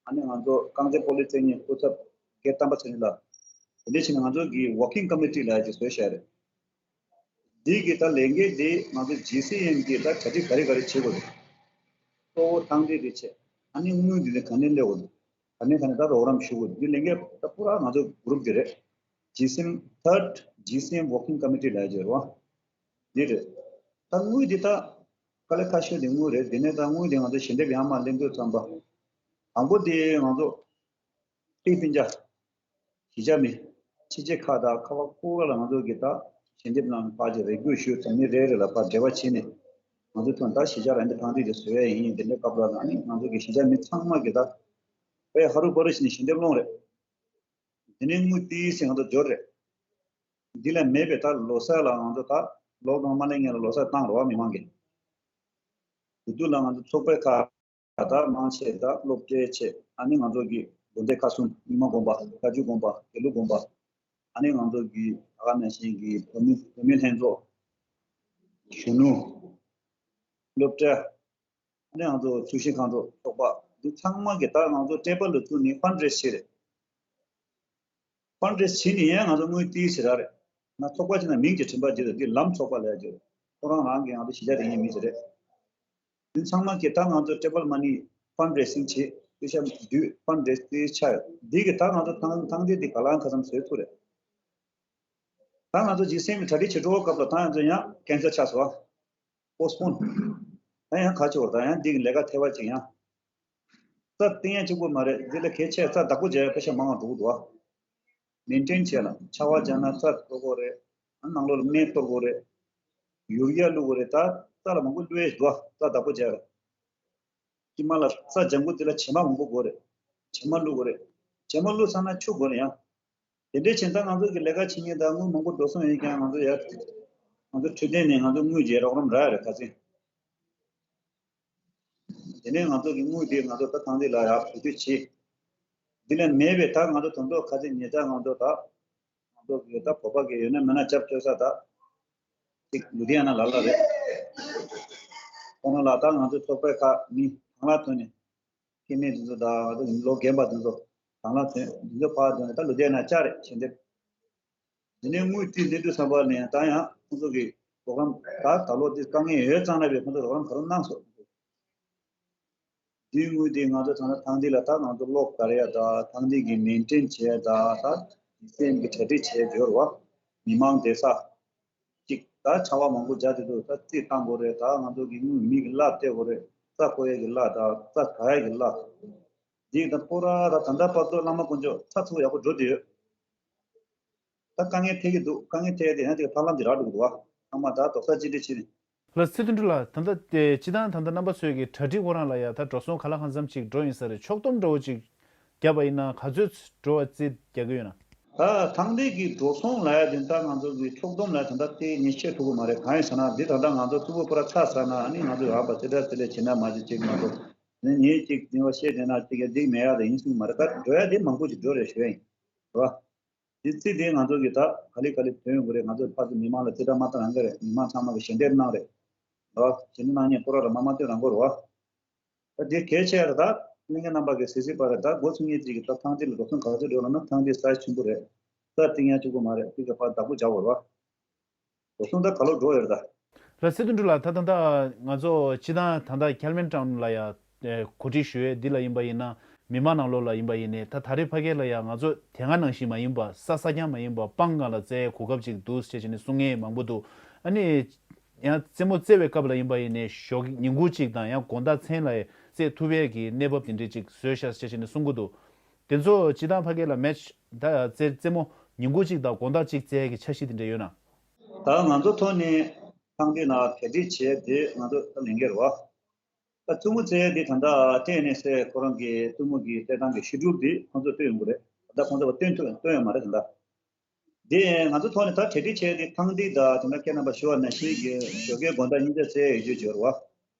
ཨ་ནི་ང་ཚོ་རྐང་རྩེད་སྤོ་ལོའི་རྩེད་མཁན་སྐུ་ཚབ་རྒན་དམ་པ་ཚེ་རིང་ལགས། དེ་འདྲ་བྱས་ནས་ང་ཚོ་གི་ཝོར་ཀིང་ཀོ་མི་ཊི་ལབ་ཡ་ཅིག་བཟོས་བཞག་རེད། འདི་གི་ད་ལས་འགན་འདི་ང་ཚོ་ཇི་སི་ཨེམ་གི་ད་གྲ་སྒྲིག་ག་རེ་ག་རེ་བྱེད་དགོས་རེད། གཙོ་བོ་ཐང་འདི་རེད་བྱས། ཨ་ནི་དངུལ་འདི་ནི་ག་ནས་སླེབས་དགོས་རེད། ག་ནས་ག་ནས་ད་རོགས་རམ་ཞུ་དགོས་རེད། འདི་ལས་འགན་ད་པུ་ར་ང་ཚོ་གུ་རུབ་འདི་རེད། ཇི་སི་ཨེམ་ཐར་ཌི་ཇི་སི་ཨེམ་ཝོར་ཀིང་ཀོ་མི་ཊི་ལབ་ཡ་ཅིག་རེད་བ། འདི་རེད། ད་དངུལ་འདི་ད་དཀའ་ལས་ཁག་ཤོས་འདི་དངུལ་རེད། འདི་ནས་ད་དངུལ་འདི་ང་ཚོ་ཞལ་འདེབས་ཡར་མར་ལེན་དུས་ཙམ་པ། དང་པོ་འདི་ང་ཚོ་ཧྥི་ལི་པིན་ཆ། གཞིས་ཆགས་མི། ཕྱི་རྒྱལ་ཁག་དང་ཁ་བ་ཁུག་ལ་ང་ཚོ་གི་ད་ཞལ་འདེབས་གནང་ཕར་ཅིག་རེ་སྐུལ་ཞུས་ཙང་མི་རེ་རེ་ལ་ཕར་འབྲེལ་བ་བྱས་ནས་ང་ཚོ་ཐོན་ད་གཞིས་ཆགས་རང་གི་ཐང་འདི་དེ་བཟོ་ཡ་ཡིན། དེ་འདྲའི་སྐབས་ལ་ཨ་ནི་ང་ཚོ་གི་གཞིས་ཆགས་མི་ཚང་མ་གི་ད་དཔེ་ཧ་རུ་པ་རུ་བྱས་ནས་ཞལ་འདེབས་སློང་རེད། དེ་ནས་དངུལ་ཏིག་ཙམ་ང་ཚོ་འབྱོར་རེད། འདི་ལས་མེད་པའི་ད་ལོ་གསར་ལ་ང་ཚོ་ད་ལོག་ཌའུན་མ་སླེབས་སྔོན་ལ་ལོ་གསར་བཏང་རོགས་མི་མང་གིས། དེ་དུས་ལ་ང་ཚོ་ཚོགས་པའི་ཁག་ད་མང་ཆེ་ད་སློབ་གྲྭའི་ཆེད། ཨ་ནི་ང་ཚོ་གི་དགོན་སྡེ་ཁག་གསུམ། རྙིང་མ་དགོན་པ། བཀའ་བརྒྱུད་དགོན་པ། དགེ་ལུགས་དགོན་པ། ཨ་ནི་ང་ཚོ་གི་ད་ག་ནང་བཞིན་གྱི་བོད་མི་བོད་མི་ལྷན་ཚོགས། གཞོན་ནུ། སློབ་གྲྭ། ཨ་ནི་ང་ཚོ་ཚོས་གཞི་ཁང་ཚོ་ཚོགས་པ། འདི་ཚང་མ་གི་ད་ང་ཚོ་ཊེ་བལ་ལ་བཙུགས་ནས་ཕན་རེ་སི་བྱས་རེད། ཕན་རེ་སི་བྱས་ནས་ཡང་ང་ཚོ་དངུལ་ཏིག་ཙམ་རག་རེད། ང་ཚོགས་པ་ཅིག་ནང་མིང་ཅིག་བྲིས་པ་བརྗེད་འདུག་འདི་ལམ་ཚོགས་པ་ལབ་ཡ་ཅིག་ཁོ་རང་རང་གི་ང་ཚོ་གཞིས་ཆགས་དེ་ཡིན་མི་ཅིག་རེད། འདི་ཚང་མ་གི་ད་ང་ཚོ་ཊེ་བལ་མ་ནི་ཕན་རེ་སིང་བྱས། སྐུ་ཞབས་དུས་ཕན་རེ་སི་ཆགས་ཡོད། འདི་གི་ད་ང་ཚོ་ཐང་ཐང་འདི་འདི་ག་ལ་ག་ཙམ་བཟོས་ཐུབ་རེད། ད་ང་ཚོ་རྗེས་སེམས་ཀྱི་གྲ་སྒྲིག་བྱེད་འགྲོ་བ་སྐབས་ལ་ད་ང་ཚོ་ཡང་ཀེན་སལ་ཆགས་སོང་། པོ་སི་པོན། ད་ཡང་ག་ཅིག་བར་ད་ཡང་འདི་གི་ལས་ཀ་ཐེ་བ་ཅིག་ཡང་། རྩ་བཏིང་ཡ་གཅིག་པོ་མ་རེད། འདི་ལ་གལ་ཆེ་རྩ་བདག་པོ་བྱས་པ་ཤ་མང་བ་འགྲོ་གི་འདུག་བ། མེན་ཊེན་བྱས་ལ་ཆར་པ་བརྒྱབ་ན་རྩ་གཏོར་དགོས་རེད། ཨ་ནང་ལོགས་ལ་སྨན་གཏོར་དགོས་རེད། ཡུར་ཡ་བླུགས་དགོས་རེད། ད་རྩ་ལ་མང་པོ་བླུགས་ཡ་འདུག་བ། རྩ་བདག་པོ་བྱས་ལ། དཀྱིལ་མ་ལ་རྩ་ལྗང་གུ་དེ་ལ་བྱེ་མ་མང་པོ་དགོས་རེད། བྱེ་མ་བླུགས་དགོས་རེད། བྱེ་མ་བླུགས་ཚར་ན་ཆུ་དགོས་རེད་ཡང་། དེ་འདྲའི་ཕྱིན་ད་ང་ཚོ་གི་ལས་ཀ་བྱེད་མཁན་དང་དངུལ་མང་པོ་འགྲོ་སོང་ཡིན་ཀྱང་ང་ཚོ་ཡར་ང་ཚོ་འཕྲོད་བསྟེན་ནས་ང་ཚོ་དངུལ་བརྗེ་རོགས་རམ་རག་རེད་ཁ་སང་། དེ་ནས་ང་ཚོ་གི་དངུལ་དེ་ང་ཚོ་ད་ཐང་འདི་ལ་ཡར་བུད་སྡོད་བྱེད། འདི་ལས་མེད་པའི་ད་ང་ཚོ་དོན་ཐོག་ཁ་སང་ཉེ་ཆར་ང་ཚོ་ད་ང་ཚོ་གི་ད་བོད་པ་གི་ཡོད་ན་མེད་ན་སྐྱབས་བཅོལ་ས་ད་ཅིག་ལུ་དྷི་ཡ་ན་ལ་ལ་རེད། ཁོང་རང་ལ་ད་ང་ཚོ་ཚོགས་པའི་ཁག་མི་ཐང་ལ་ཐོན་ནས། སྐྱེ་དམན་དེ་ཚོ་དང་ང་ཚོ་ལོ་རྒན་པ་དེ་ཚོ་དང་བླངས་ཐོན་དེ་ཚོ་ཕར་ཐོན་ནས་ད་ལོ་བསྡད་ན་བཅར་རེད་བྱས་འདེབས། དེ་ནས་དངུལ་བཏོན་དེ་དུས་ཙམ་པ་ནས་ད་ཡང་ཁོང་ཚོ་གི་རོགས་རམ་ད་ད་ལོ་དེ་དཀའ་ངལ་ཡོད་ཙང་ན་བས་ཁོང་ཚོ་རོགས་རམ་ག་རེ་གནང་སོང་། དེའི་དངུལ་དེ་ང་ཚོ་ད་ལྟ་ཐང་འདི་ལ་ད་ང་ཚོ་གློག་བཀར་ཡ་ད་ཐང་འདི་གི་མེན་ཊེན་བྱས་ད་ད་སེམས་ཀྱི་གྲ་སྒྲིག་བྱས་འབྱོར་བ། མི་མང་བསྡད་ས། གཅིག་ད་ཆར་པ་མང་པོ་རྒྱག་དུས་ད་རྩིས་བཏང་དགོས་རེད། ད་ང་ཚོ་གི་དངུལ་མི་གི་གླ་སྟེར་དགོས་རེད། རྩྭ་བརྐོ་ཡས་ཀྱི་གླ་དང་རྩྭ་ག་ཡས་ཀྱི་གླ། འདི་ད་ཕོ་ར་ད་ད་ལྟ་བར་དུ་བླ་མ་དཀོན་མཆོག་ཚ་ཚུགས་ཡག་པོ་འགྲོ་བསྡད་ཡོད། ད་དཀའ་ངལ་འཕྲད་ཀྱི་འདུག་དཀའ་ངལ་འཕྲད་དེ་ཡང་དེ་ཐབས་ལམ་དེ་རག་འགྲོ་གི་འདུག་བ། ཚང་མ་ད་རྡོག་རྩ་གཅིག་སྒྲིལ་བྱས་ནས། ལགས་སེ་ཚེ་བརྟན་ཕྲུག་ལགས། ད་ལྟ་དེ་སྤྱི་བཏང་ད་ལྟ་རྣམ་པ་ཚོས་ཀྱི་གྲ་སྒྲིག་ཁོ་རང་ལ་ཡ་ད་འགྲོ་སོང་ག་ལ་གང་འཚམ་ཅིག་འགྲོ་ཡིན་ས་རེད། ཕྱོགས་བསྡོམས་འདྲ་བོ་ཅིག་བརྒྱབ་པ་ཡིན་ན་ག་ཚོད་འགྲོ་བ་རྩིས་རྒྱག་གི་ཡོད་ན། ད་ཐང་འདི་གི་འགྲོ་སོང་ལ་ཡ་དེ་ད་ང་ཚོ་གི་ཕྱོགས་བསྡོམས་ལ་ད་ལྟ་དེ་ངས་བཤད་ཐུབ་ཀྱི་མ་རེད། གང་ཡིན་ཟེར་ན་འདི་ད་ལྟ་ང་ཚོ་གཙུག་པོ་པུ་ར་ཚར་ཚར་ན་ཨ་ནི་ང་ཚོ་ཡང་པ་ཙི་དྲ་ཙི་ལས་བྱེད་ན་མ་བྱེད་ཅིག་ང་ཚོ་ནི་ངས་ཅིག་འཛིན་པ་བཤད་བསྡད་ན་ཅིག་ཡ་འགྲིག་མེད་ཡ་དེ་ཡིན་སྲིད་མ་རེད། ད་འགྲོ་ཡ་དེ་མང་པོ་ཅིག་འགྲོ་རེད་ཞུ་ཡ་ཡིན། རེད་བ། དེ་རྩིས་དེ་ང་ཚོ་གི་ད་ག་ལེ་ག་ལེ་ཐོན་ཡོང་གི་རེད། ང་ཚོ་ཕར་ཚུར་མི་མང་ལ་རྩིས་ཁྲ་མ་བཏང་རང་གི་རེད། མི་མང་ཚང་མ་གི་ཞལ་འདེབས་གནང་རེད། ཨ་ཞལ་འདེབས་གནང་མཁན་ཁོ་རང་རང་མ་མ་བཏོན་རང་གི་རེད་བ། ད་དེ་གལ་ཆེ་རེད། ད་ལྷན་རྒྱས་རྣམ་པ་གི་གཟིགས་གཟིགས་པ་རེད། ད་འགོ་ཚུགས་མཁན་ཅིག་གི་ད་ཐང་འདི་ལ་འགྲོ་སོང་ག་ཚོད་འགྲོ་ལབ་ན་ཐང་འདི་སའི་ཆེན་པོ་རེད། ས་བཏིང་ཡ་གཅིག་པོ་མ་རེད། དེ་ག་ཕར་བདག་པོ་རྒྱག་དགོས་རེད་བ། འགྲོ་སོང་ད་ག་ལོ་འགྲོ་ཡོད་རེད་ད། ལགས་སེ་ཚེ་བརྟན་ཕྲུག་ལགས། ད་ད་ད་ང་ཚོ་སྤྱི་བཏང་ད་ད་ཁེལ་མན་ཊའུན་ལ་ཡ་གོ་སྒྲིག་ཞུ་ཡས་འདི་ལ་ཡིན་པ་ཡིན་ན། མི་མང་ནང་ལོགས་ལ་ཡིན་པ་ཡིན་ནའི་ད་ད་རེས་ཕ་གི་ལ་ཡ་ང་ཚོ་དེ་སྔ་ནང་བཞིན་མ་ཡིན་པ་ས་ས་རྐྱང་མ་ཡིན་པ་སྤང་སྒང་ལ་བཙལ་གོ་སྐབས་ཅིག་འདུག་ཅེས་བྱས་ནས་གསུང་མཁན་མང་པོ་འདུག་ཨ་ནི་ཡང་རྩེད་མོ་རྩེ་བའི་སྐབས་ལ་ཡིན་པ་ཡིན་ནའི་ཞོགས་ཉིན་གུང་གཅིག་དང་ཡང་དགོང་དག་མཚན་ལ་རྩེ་ཐུབ་པའི་གི་གནས་བབ་དེ་འདྲས་ཅིག་བཟོས་ཤག་ཅེས་བྱས་ནས་གསུང་གི་འདུག་དེ་ཚོ་སྤྱི་བཏང་ཕ་གི་ལ་མེ་ཆི་ད་རྩེད་རྩེད་མོ་ཉིན་གུང་གཅིག་དང་དགོང་དག་གཅིག་རྩེ་ཡས་ཀྱི་འཆར་གཞི་དེ་འདྲས་ཡོད་ན། ད་ང་ཚོ་ཐོག་ནས་ཐང་འདི་ནང་གྲ་སྒྲིག་བྱས་དེ་ང་ཚོ་ད་ལས་འགན་རེད་བ། ད་རྩེད་མོ་རྩེ་ཡས་དེ་ད་ལྟ་ཊི་ཨེན་ཨེས་ཨེ་ཁོ་རང་གི་རྩེད་མོ་གི་རྩེད་ཐང་གི་ཤེ་ཌུལ་དེ་ཁོང་ཚོས་བཏོན་ཡོང་གི་རེད། ད་ལྟ་ཁོང་ཚོས་བཏོན་ཐུབ་བཏོན་ཡོད་མ་རེད་ད་ལྟ། དེ་ང་ཚོ་ཐོག་ནས་ད་གྲ་སྒྲིག་བྱས་དེ་ཐང་འདི་ད་དེ་འདྲ་ཁྱེད་རྣམ་པ་ཞུ་བ་ནང་བཞིན་གྱི་ཞོགས་ཀའི་དགོང་དག་གཉིས་ཆ་རྩེ་ཡས་ཡོད་རྒྱུ་བརྗོད་རེད་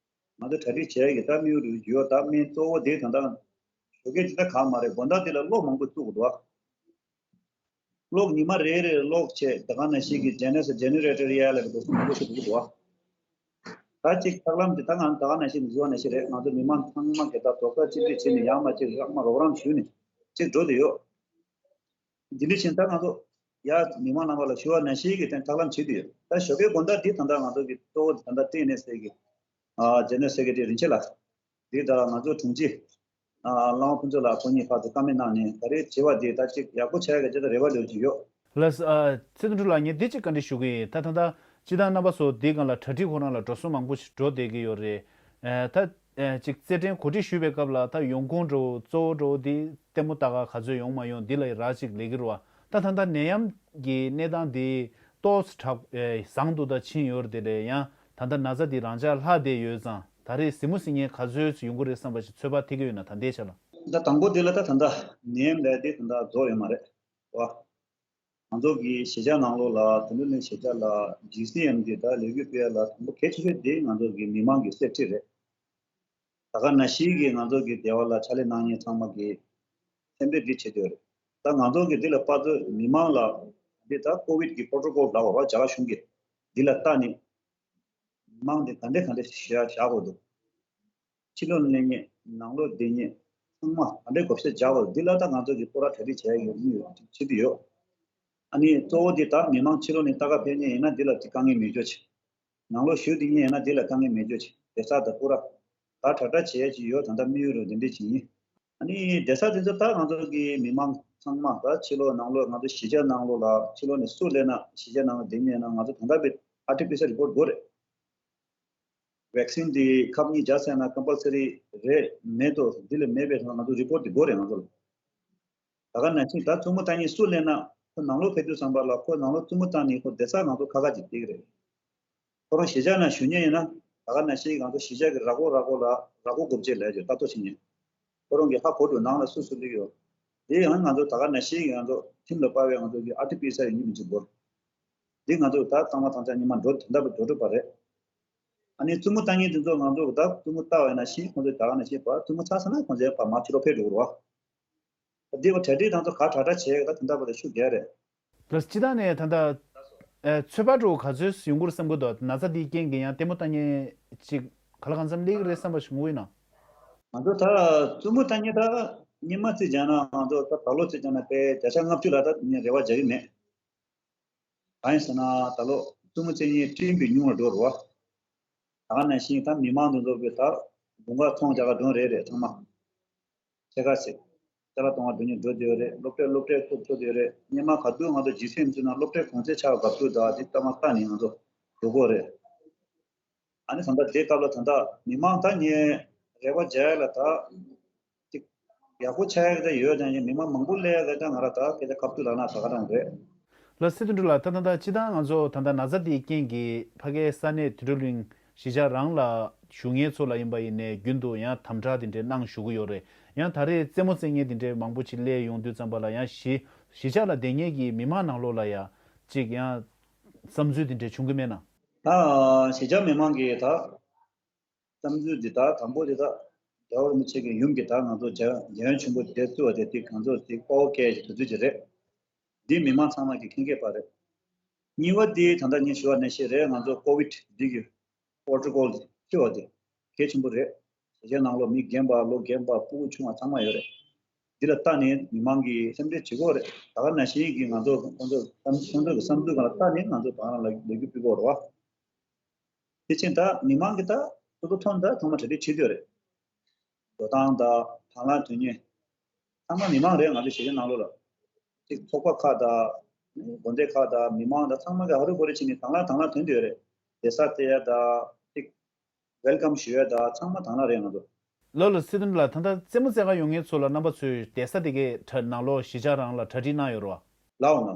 བ། ང་ཚོ་གྲ་སྒྲིག་བྱས་ཀྱི་ད་དམིགས་ཡུལ་རེད་ཡོད། ད་དམིགས་གཙོ་བོ་དེ་ད་ལྟ་ཞོགས་ཀའི་ཇི་ལྟར་གང་མ་རེད། དགོང་དག་དེ་ལ་གློག་མང་པོ་བཙུགས་འདུག་བ། གློག་ཉི་མ་རེ་རེ་གློག་ཆད་ད་ག་ནང་བཞིན་གྱི་ཇེ་ནེ་སི་ཇེ་ནེ་རེ་ཊར་ཡ་ལ་གི་འགྲོ་སོང་མང་པོ་ཞིག་འདུག་བ། ད་ཅིག་ཐབས་ལམ་དེ་ད་ང་ད་ག་ནང་བཞིན་བཟོ་བ་ནང་བཞིན་རེད། ང་ཚོ་མི་མང་ཚང་མ་གི་ད་རྡོག་རྩ་གཅིག་སྒྲིལ་བྱས་ནས་ཡང་མ་ཅིག་ཡང་མ་རོགས་རམ་ཞུས་ནས་ཅིག་འགྲོ་དེ་ཡོད། འདི་འདྲ་བཞིན་ད་ང་ཚོ་ཡ་མི་མང་རྣམ་པ་ལ་ཞུ་བ་ནང་བཞིན་གྱི་དེ་ཐབས་ལམ་བྱེད་དུ་ཡོད། ད་ཞོགས་ཀའི་དགོང་དག་འདི་ད་ལྟ་ང་ཚོ་གི་གཙོ་བོ་ད་ལྟ་ཊི་ཨེན་ཨེས་ཨེ་གི་ཨ་ཇེ་ནེ་རལ་སེ་ཀེ་རེ་ཊི་རིན་ཆེན་ལགས། འདི་ད་ང་ཚོ་དྲུང་ཆེ་ཨ་བླ་མ་ཕུན་ཚོགས་ལགས་ཁོ་གཉིས་ཕར་ཚུར་བཀའ་མོལ་གནང་ནས་ད་རེས་བྱེད་པ་འདི་ད་ཅིག་ཡག་པོ་བྱ་ཡག་གི་ཅིག་ད་རེ་བ་ལོས་ཅིག་ཡོད། ལགས་སོ། ཨ་ཚེ་བརྟན་ཕྲུག་ལགས། ངས་འདི་ཅིག་བཀའ་འདྲི་ཞུ་གི་ཡིན། ད་ད་ད་སྤྱི་བཏང་རྣམ་པ་ཚོ་འདི་སྒང་ལ་གྲ་སྒྲིག་ཁོ་རང་ལ་འགྲོ་སོང་མང་པོ་ཞིག་འགྲོ་བསྡད་ཀྱི་ཡོད་རེད། ཨ་ད་ཨ་ཅིག་རྩེད་འགྲན་གོ་སྒྲིག་ཞུས་པའི་སྐབས་ལ་ད་ཡོང་ཁུངས་འདྲ་བོ་གཙོ་བོ་འདྲ་བོ་འདི་ལྟད་མོ་ལྟ་ག་ག་ཚོད་ཡོང་མ་ཡོང་འདི་ལ་རག་ཅིག་ལས་ཀྱི་རེད་བ། ད་ད་ལྟ་ནད་ཡམས་ཀྱི་གནས་སྟངས་འདི་ཏོག་ཙམ་དྲག་ཨེ་བཟང་དུ་ད་ཕྱིན་ཡོད་རེད་དེ་ལས་ཡང་ད་ལྟ་ན་ཚ་འདི་རང་འཇགས་ལྷག་བསྡད་ཡོད་ཙང་ད་རེས་གཟིགས་མོ་གཟིགས་མཁན་ག་ཚོད་ཡོང་གི་རེད་བསམ་པ་ཞིག་ཚོད་དཔག་ཐེབས་ཀྱི་ཡོད་ན། ད་ལྟའི་ཆ་ལ། ད་དང་པོ་འདི་ལ་ད་ད་ལྟ་ནད་ཡམས་ལས་འདི་ད་ལྟ་རྫོགས་ཡོད་མ་རེད། བ། ང་ཚོ་གི་གཞིས་ཆགས་ནང་ལོགས་ལ་དོན་གྲུབ་གླིང་གཞིས་ཆགས་ལ་ཇི་སི་ཨེམ་དེ་ད་ལས་འགུལ་སྤེལ་ཡ་ལ་དང་པོ་གལ་ཆེ་ཤོས་དེ་ང་ཚོ་གི་མི་མང་གི་སེམས་ཁྲལ་རེད། ད་ག་ནང་བཞིན་གྱི་ང་ཚོ་གི་སྡེ་བ་ལ་ཕྱག་ལས་གནང་མཁན་ཚང་མ་གི་སེམས་ཁྲལ་འདི་བྱེད་འདོད་རེད། ད་ང་ཚོ་གི་འདི་ལ་དཔའ་མཛོད་མི་མང་ལ་འདི་ད་ཀོ་བིད་ཀྱི་པོ་ཊོ་ཀོལ་ལབ་པ་རྒྱ་གར་གཞུང་གི་འདི་ལ་བལྟས་ནས་མི་མང་འདི་ག་འདྲས་ག་འདྲས་བཞག་བཞག་དགོས་འདུག་ཕྱི་ལོགས་ནས་སླེབས་མཁན་ནང་ལོགས་བསྡད་མཁན་ཚང་མ་ག་འདྲས་བགོ་བཤའ་རྒྱག་དགོས་འདུག་འདི་ལ་ད་ང་ཚོ་གི་པོ་ར་གྲ་སྒྲིག་བྱས་ཡོད་མི་ཡོད་བྱེད་དུ་ཡོད། ཨ་ནི་གཙོ་བོ་འདི་ད་མི་མང་ཕྱི་ལོགས་ནས་ལྟ་ག་ཕེབས་མཁན་ཡིན་ན་འདི་ལ་དཀའ་ངལ་མེད་ཆོག་ཆེ། ནང་ལོགས་བཞུགས་དེ་ཉིད་ཡིན་ན་དེ་ལ་དཀའ་ངལ་མེད་རྒྱུ་ཆེ། བསྡད་ས་དང་པུ་ར། ད་དྲག་དྲག་བྱེད་ཡས་ཅིག་ཡོད། ད་ལྟ་དམིགས་ཡུལ་རུ་དེ་འདྲས་ཅིག་ཡིན། ཨ་ནི་བསྡད་ས་དེ་ཚོ་ད་ང་ཚོ་གི་མི་མང་ཚང་མ་ད་ཕྱི་ལོགས་ནང་ལོགས་ང་ཚོ་གཞིས་ཆགས་ནང་ལོགས་ལ་ཕྱི་ལོགས་ནས་སུ་སླེབས་ན་གཞིས་ཆགས་ནང་ལ་བསྡད་མཁན་ཡིན་ན་ང་ཚོ་ད་ལྟ་བའི་ཨར་ཊི་པི་སི་ཨར་རི་པོར་ཊི་དགོས་རེད། ཝེག་སིན་དེ་ཁབ་གཉིས་བརྒྱབ་ཚར་ན་ཀམ་པལ་སི་རི་རེད་མེད་དོ། འདི་ལས་མེད་པའི་ཐོག་ང་ཚོ་རི་པོར་ཊི་དེ་དགོས་རེད་ང་ཚོ་ལ། ད་ག་ནང་བཞིན་ད་བཙུན་མོ་བཏང་མཁན་སུ་སླེབས་ན་ཁོ་ནང་ལོགས་ཕེབས་དུས་ཙམ་པ་ལ་ཁོ་ནང་ལོགས་བཙུན་མོ་བཏང་ནས་ཁོ་བསྡད་ས་ང་ཚོ་ཁག་ཁག་ཅིག་སྟེར་གི་རེད། ཁོ་རང་གཞིས་ཆགས་ནང་བཞུགས་མཁན་ཡིན་ན་ད་ག་ནང་བཞིན་ང་ཚོ་གཞིས་ཆགས་ཀྱི་ར་སྐོར་ར་སྐོར་ལ་ར་སྐོར་དགོས་ཆེད་ལས་ཀྱི་ལྟ་རྟོག་བྱེད་མཁན། ཁོ་རང་གི་ཧ་གོ་འགྲོ་ནང་ལ་སུ་སུ་སླེབས་ཡོད། དེ་ཡང་ང་ཚོ་ད་ག་ནང་བཞིན་ང་ཚོ་ཁྲིམས་ལ་དཔག་པའི་ང་ཚོ་གི་ཨར་ཊི་པི་སི་ཨར་ཡིན་གཅིག་མིན་གཅིག་དགོས། འདི་ང་ཚོ་ད་གཙང་མ་ཐང་ཆ་སྔོན་མ་འགྲོ་དེ་འདྲ་པོ་འགྲོ་གྲུབ་པ་རེད། ཨ་ནི་བཙུན་མོ་བཏང་མཁན་དེ་ཚོ་ང་ཚོ་ད་བཙུན་མོ་བཏང་བ་ཡིན་ན་ཤི་ཁོང་ཚོས་ད་ག་ནང་བཞིན་པ་བཙུན་མོ་ཚར་སོང་ན་ཁོང་ཚོའི་བར་མ་ཕྱི་རོགས་ཕེབས་འགྲོ་གི་རེད་བ། འདི་བ་གྲ་སྒྲིག་དང་ཚོ་ག་གྲ་གྲ་བྱས་ད་དེ་འདྲ་པོ་ད་ཤུགས་རྒྱག་རེད། ལགས་སྤྱི་བཏང་ནས་ད་ལྟ་ཨེ་ཚོད་དཔག་འགྲོ་ག་ཚོད་ཡོང་གི་རེད་བསམ་གི་འདུག་ན་ཚ་འདིའི་རྐྱེན་གྱིས་ཡང་ལྟད་མོ་ལྟ་མཁན་ཅིག་ག་ལ་གང་འཚམ་སླེབས་ཀྱི་རེད་བསམ་པ་ཞིག་ངུ་ཡིན་ན། ང་ཚོ་ད་བཙུན་མོ་ལྟ་མཁན་ད་སྔོན་མ་རྩིས་བྱས་ན་ང་ཚོ་ད་ད་ལོ་རྩིས་བྱས་ན་དཔེ་བརྒྱ་ཆ་ལྔ་བཅུ་ལ་ད་ངས་རེ་བ་རྒྱག་གི་མེད། གང་ཡིན་ཟེར་ན་ད་ལོ་བཙུན་མོ་བཙལ་མཁན་སྤྲིན་པའི་སྙུང་རུ་འགྲོ་རུ་བ། ད་ག་ནང་བཞིན་ད་མི་མང་དེ་ཚོ་གི་ད་དགུན་ཁ་ཚོང་རྒྱག་ག་འགྲོ་རེད་རེད་ཚང་མ། ཕྱེད་ཀ་ཟེར། ཅ་ལག་གཏོང་བ་འགྲོ་མཁན་འགྲོ་བསྡད་ཡོད་རེད། སློབ་གྲྭའི་སློབ་གྲྭའི་སློབ་ཕྲུག་བསྡད་ཡོད་རེད། སྔོན་མ་ག་དུས་ང་ཚོ་ཇི་སི་ཨེམ་ཚུད་ན་སློབ་གྲྭའི་གུང་ཚིགས་ཆགས་སྐབས་དུས་ད་དེ་ལྟ་མ་ལྟ་ནས་ང་ཚོ་འགྲོ་གི་རེད། ཨ་ནི་ད་ལྟ་དེ་སྐབས་ལ་ད་ལྟ་མི་མང་ད་ངས་རེ་བ་རྒྱག་ཡ་ལ་ད་ཅིག་ཡག་པོ་ཆགས་ཡག་ད་ཡོད་ཀྱང་མི་མང་མང་པོ་སླེབས་ཡག་ད་ང་ར་ད་སྐད་ཆ་ཁ་ཐུག་ལབ་ན་ད་ག་རང་རེད། ལགས་སེ་དོན་གྲུབ་ལགས། ད་ད་ད་སྤྱི་བཏང་ང་ཚོ་ད་ད་ན་ཚ་དེའི་རྐྱེན་གྱིས་ཕ་གའི་ས་གནས་དོན་གྲུབ་གླིང་གཞིས་ཆགས་རང་ལ་བཞུགས་མཁན་ཚོ་ལ་ཡིན་པ་ཡིན་ནའི་རྒྱུན་དུ་ཡང་དམ་དྲག་དེ་འདྲའི་གནང་བཞུགས་ཀྱི་ཡོད་རེད། ཡང་ད་རེས་རྩེད་མོ་རྩེ་མཁན་དེ་འདྲའི་མང་པོ་ཅིག་སླེབས་ཡོང་དུས་ཙམ་པ་ལ་ཡང་གཞིས་གཞིས་ཆགས་ལ་བསྡད་མཁན་གྱི་མི་མང་ནང་ལོགས་ལ་ཡང་ཅིག་ཡང་བསམ་ཚུལ་དེ་འདྲའི་བྱུང་གི་མེད་ན། ད་གཞིས་ཆགས་མི་མང་གིས་ད་བསམ་ཚུལ་འདི་དག་དང་པོ་འདི་དག་རྒྱལ་བ་རིན་པོ་ཆེ་གི་ཡུམ་གྱི་དག་ང་ཚོ་རྒྱལ་རྒྱལ་ཡོན་ཆེན་པོ་དེ་བཙུགས་པ་དེ་དེ་ང་ཚོ་དེ་དཔའ་བོ་སྐད་ཀྱི་དུས་ཚོད་ཅིག་རེད། འདི་མི་མང་ཚང་མ་གི་མཁྱེན་གྱི་པ་རེད། གཉིས་པ་འདི་ད་ལྟ་ངས་ཞུ་བ་ནང་བཞིན་རེད། ང་ཚོ་ཀོ་བིད་འདི་གི་པོ་ཊི་ཀོལ་འདི་ཁྱི་བ་འདི་གལ་ཆེན་པོ་རེད། གཞིས་ཆགས་ནང་ལོགས་མི་རྒན་པ་ལོ་རྒན་པ་ཕྲུ་གུ་ཆུང་བ་ཚང་མ་ཡོད་རེད། འདི་ལ་ལྟ་ནས་མི་མང་གི་སེམས་ཁྲལ་བྱེད་དགོས་རེད། ད་ག་ནང་བཞིན་གྱི་ང་ཚོ་ཁོང་ཚོ་ཁོང་ཚོ་གི་བསམ་ཚུལ་སྒང་ལ་ལྟ་ནས་ང་ཚོ་བར་ལ་ལས་འགུལ་སྤེལ་དགོས་རེད་བ། དེ་ཕྱིན་ད་མི་མང་གི་ད་སོ་སོ་ཐོན་ད་ཚང་མ་གྲ་སྒྲིག་བྱེད་འདོད་རེད། འགྲོ་སྟངས་ད་དང་བླངས་དོན་གཉེར། ཚང་མ་མི་མང་རེད། ང་ཚོ་གཞིས་ཆགས་ནང་ལོགས་ལ་གཅིག་ཚོགས་པ་ཁག་ད་དགོན་སྡེ་ཁག་ད་མི་མང་ད་ཚང་མ་གི་ཧ་རུ་གོ་རུ་ཕྱིན་ནས་དང་བླངས་དང་བླངས་དོན་འདོད་རེད། བསྡད་ས་སྟེར་ཡ་ད་གཅིག་ཝེལ་ཀམ་ཞུ་ཡ་ད་ཚང་མ་དང་བླངས་རེད་ང་ཚོ། ལགས་ལགས་སེ་དོན་གྲུབ་ལགས། ད་ལྟ་རྩེད་མོ་རྩེ་ག་ཡོང་མཁན་ཚོ་ལ་རྣམ་པ་ཚོས་བསྡད་ས་དེ་གའི་གྲ་ནང་ལོགས་གཞིས་ཆགས་རང་ལ་གྲ་སྒྲིག་གནང་ཡོད་རེད་བ། ལའོ་ན།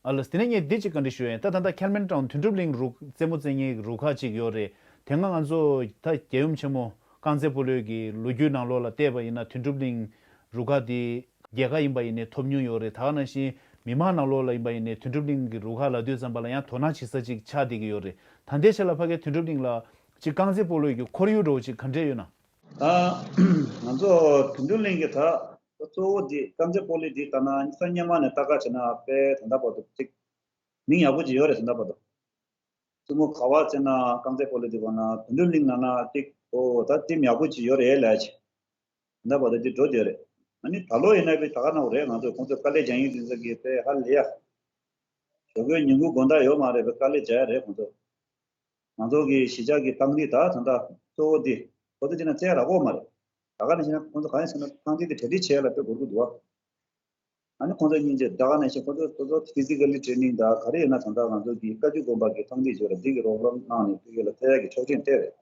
ཨ་ལགས་དེ་ནས་ངས་འདི་གཅིག་བཀའ་འདྲི་ཞུ་ཡིན། ད་ད་ལྟ་ཁེལ་མན་ཊའུན་དོན་གྲུབ་གླིང་རུ་རྩེད་མོ་རྩེ་མཁན་གྱི་རུ་ཁག་ཅིག་ཡོད་རེད། དེ་སྔ་ང་ཚོ་ད་རྒྱལ་ཡུམ་ཆེན་མོ་རྐང་རྩེད་སྤོ་ལོའི་གི་ལོ་རྒྱུས་ནང་ལོགས་ལ་བལྟས་པ་ཡིན་ན་དོན་གྲུབ་གླིང་རུ་ཁག་དེ་རྒྱལ་ཁ་ཡིན་པ་ཡིན་ནའི་ཐོབ་མྱོང་ཡོད་རེད། ད་ག་ནང་བཞིན་མི་མང་ནང་ལོགས་ལ་ཡིན་པ་ཡིན་ནའི་དོན་གྲུབ་གླིང་གི་རུ་ཁག་ལབ་དུས་ཙམ་པ་ལ་ཡང་དོ་སྣང་བྱེད་ས་ཅིག་ཆགས་བསྡད་ཀྱི་ཡོད་རེད། ད་ལྟའི་ཆ་ལ་ཕ་གའི་དོན་གྲུབ་གླིང་ལ་ཅིག་རྐང་རྩེད་སྤོ་ལོའི་གི་ཁོར་ཡུག་འདྲ་བོ་ཅིག་ག་འདྲས་ཡོད་ན། ད་ང་ཚོ་དོན་གྲུབ་གླིང་གི་ད་གཙོ་བོ་འདི་རྐང་རྩེད་སྤོ་ལོ་འདི་ལྟ་ན་ས་སྔོན་མ་ནས་ལྟ་ག་བྱས་ན་དཔེ་ད་ལྟ་བར་དུ་ཅིག་མིང་ཡག་པོ་ཅིག་ཡོད་རེད། ད་ལྟ་བར་དུ་བཙུན་མོ་ག་བ་བརྩེ་ན་རྐང་རྩེད་སྤོ་ལོ་འདི་གོ་ན་དོན་གྲུབ་གླིང་ན་ན་ཅིག་ཨོ་ད་ཊིམ་ཡག་པོ་ཅིག་ཡོད་རེད་ལབ་ཅིག་ད་ལྟ་བར་དུ་འདི་འགྲོ་བསྡད་རེད། ཨ་ནི་ད་ལོ་ཡིན་ན་དཔེ་ད་ག་ནང་རེད། ང་ཚོ་ཁོང་ཚོ་དཀའ་ལས་རྒྱག་ཡིན་དེ་ཚོ་གི་དཔེ་ཧ་ལས་ཡ། ཞོགས་ཀའི་ཉིན་གུང་དགོང་དག་ཡོད་མ་རེད། དཔེ་དཀའ་ལས་རྒྱག་ཡ་རེད་ཁོང་ཚོ། ང་ཚོ་གི་གཞིས་ཆགས་ཀྱི་ཏང་ཏི་ད་ད་ལྟ་གཙོ་བོ་འདི་ཁོ་ཚོ་དེ་ན་རྩེ་ར་གོ་མ་རེད། ད་ག་ནས་བྱས་ན་ཁོང་ཚོ་གང་ཡིན་ཟེར་ན་ཏང་ཏི་དེ་གྲ་སྒྲིག་བྱས་ལ་དཔེ་འགོར་གི་འདུག་བ། ཨ་ནི་ཁོང་ཚོ་སྙིང་རྗེ་ད་ག་ནང་བཞིན་ཁོང་ཚོ་སོ་སོ་ཕི་ཟི་ཀལ་ལི་ཊེ་ནིང་དང་ག་རེ་ཡོད་ན་ད་ལྟ་ང་ཚོ་གི་བཀའ་བརྒྱུད་དགོན་པ་གི་ཐང་འདི་བརྗོད་ལ་འདི་གི་རོགས་རམ་གནང་ནས་ཕ་གི་ལ་ཐེ་ཡ་གི་ཆོག་མཆན་སྤྲད་རེད།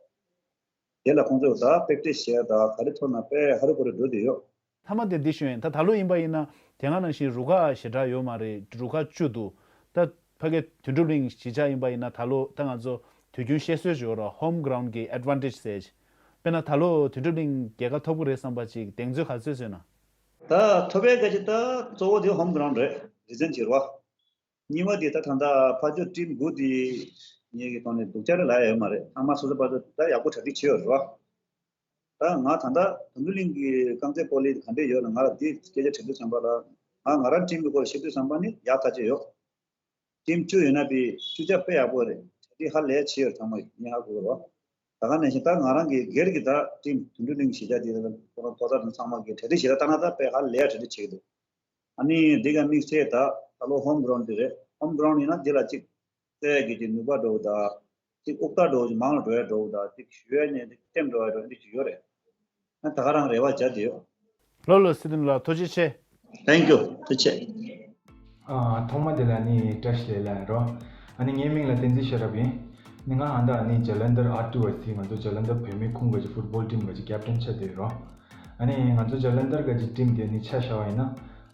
དེ་ལ་ཁོང་ཚོ་ད་པེག་ཊིས་བྱས་དང་ག་རེ་ཐོབ་ན་དཔེ་ཧ་རུ་པོ་རུ་འགྲོ་བསྡད་ཡོད། མཐའ་མ་དེ་འདི་ཞུ་ཡིན། ད་ད་ལོ་ཡིན་པ་ཡིན་ན་དེ་སྔ་ནང་བཞིན་རུ་ཁག་ཞེ་དྲག་ཡོད་མ་རེད། རུ་ཁག་བཅུ་འདུག་ད་ཕ་གི་དོན་གྲུབ་གླིང་གཞིས་ཆགས་ཡིན་པ་ཡིན་ན་ད་ལོ་ད་ང་ཚོ་དུས་རྒྱུན་བཤད་སྲོལ་ཞིག་ཡོད་ར། ཧོམ་གྷ་རའུན་ཌི་གི་ཨེཌ་ཝན་ཊེཇ་ཟེར། དཔེར་ན་ད་ལོ་དོན་གྲུབ་གླིང་རྒྱལ་ཁ་ཐོབ་ཀྱི་རེད་བསམ་པ་ཅིག་གདེང་ཚོད་ག་ཚོད་བཟོས་ན། ད་ཐོབ་པའི་ག་ཅིག་ད་གཙོ་བོ་དེ་ཧོམ་གྷ་རའུན་ཌི་རེད། རེ་ཛེན་བྱེད་རོགས། གཉིས་པ་དེ་ད་ད་ལྟ་ཕར་ཕྱོགས་ཊིམ་དགུ་དེ་ངེད་ཀྱི་ཐོག་ནས་སྡུག་ཅག་རེད་ལབ་ཡ་ཡོད་མ་རེད། ཚང་མ་སོ་སོ་ཕར་ཕྱོགས་ད་ཡག་པོ་གྲ་སྒྲིག་བྱས་ཡོད་རེད་བ། ད་ང་ད་ལྟ་དོན་གྲུབ་གླིང་གི་རྐང་རྩེད་སྤོ་ལོ་ག་འདྲས་ཡོད་ལ། ང་ལ་འདི་སྐད་ཆ་དྲི་དུས་ཙམ་པ་ལ་ང་ང་རང་ཊིམ་གྱི་སྐོར་བཤད་དུས་ཙམ་པ་ནི་ཡག་ཐག་ཆོད་ཡོད། ཊིམ་བཅུ་ཡོད་ན་པའི་བཅུ་ཆ་དཔེ་ཡག་པོ་རེད། གྲ་སྒྲིག་ཧ་ལས་བྱས་ཡོད། ཚང་མ་ངས་ཧ་གོ་གི་རེད་བ། ད་ག་ནང་བཞིན་ད་ང་རང་གི་སྒེར་གྱི་ད་ཊིམ་དོན་གྲུབ་གླིང་གཞིས་ཆགས་འདི་ཁོ་རང་ཐོག་མཐའ་དང་ཚང་མ་གི་གྲ་སྒྲིག་བྱེད་ད་ལྟ་ན་ད་དཔེ་ཧ་ལས་ཡ་གྲ་སྒྲིག་བྱེད་ཀྱི་འདུག་ཨ་ནི་འདི་ག་དམིགས་བསལ་ད་ད་ལོ་ཧོམ་གྷ་རའུན་ཌི་འདི་རེད། ཧོམ་གྷ་རའུན་ཌི་ཡིན་ན་འདི་ལ་གཅིག་རྩེད་ཀྱི་གཅིག་ནུས་པ་འགྲོ་གི་ད་གཅིག་དབུགས་རྟགས་འགྲོ་གི་མང་ལ་འགྲོ་ཡ་འགྲོ་གི་ད་གཅིག་ཞུ་ཡ་ནས་གཅིག་ལྟེམ་འགྲོ་ཡ་འགྲོ་འདི་གཅིག་ཡོད་རེད། ཨ་ད་ག་རང་རེ་བ་བྱ་དེ་ཡོད། ལགས་ལགས་སི་ཏན་ལགས་ཐུགས་རྗེ་ཆེ། Thank you. ཐུགས་རྗེ་ཆེ། ཨ། ཐོག་མ་དེ་ལ་ནི་བཀྲ་ཤིས་བདེ་ལེགས་རོ། ཨ་ནི་ངའི་མིང་ལ་བསྟན་འཛིན་ཤེས་རབ་ཡིན། ནི་ང་ཧ་ད་ནི་ཇ་ལན་དར་ཨར་ཊུ་ཨེ་སི་ང་ཚོ་ཇ་ལན་དར་བུད་མེད་ཁུངས་ག་ཅིག་ཕུཊ་བོལ་ཊིམ་ག་ཅིག་ཀེབ་ཊན་ཆགས་བསྡད་རོ། ཨ་ནི་ང་ཚོ་ཇ་ལན་དར་ག་ཅིག་ཊིམ་དེ་ནི་ཆ་བཞག་པ་ཡིན་ན།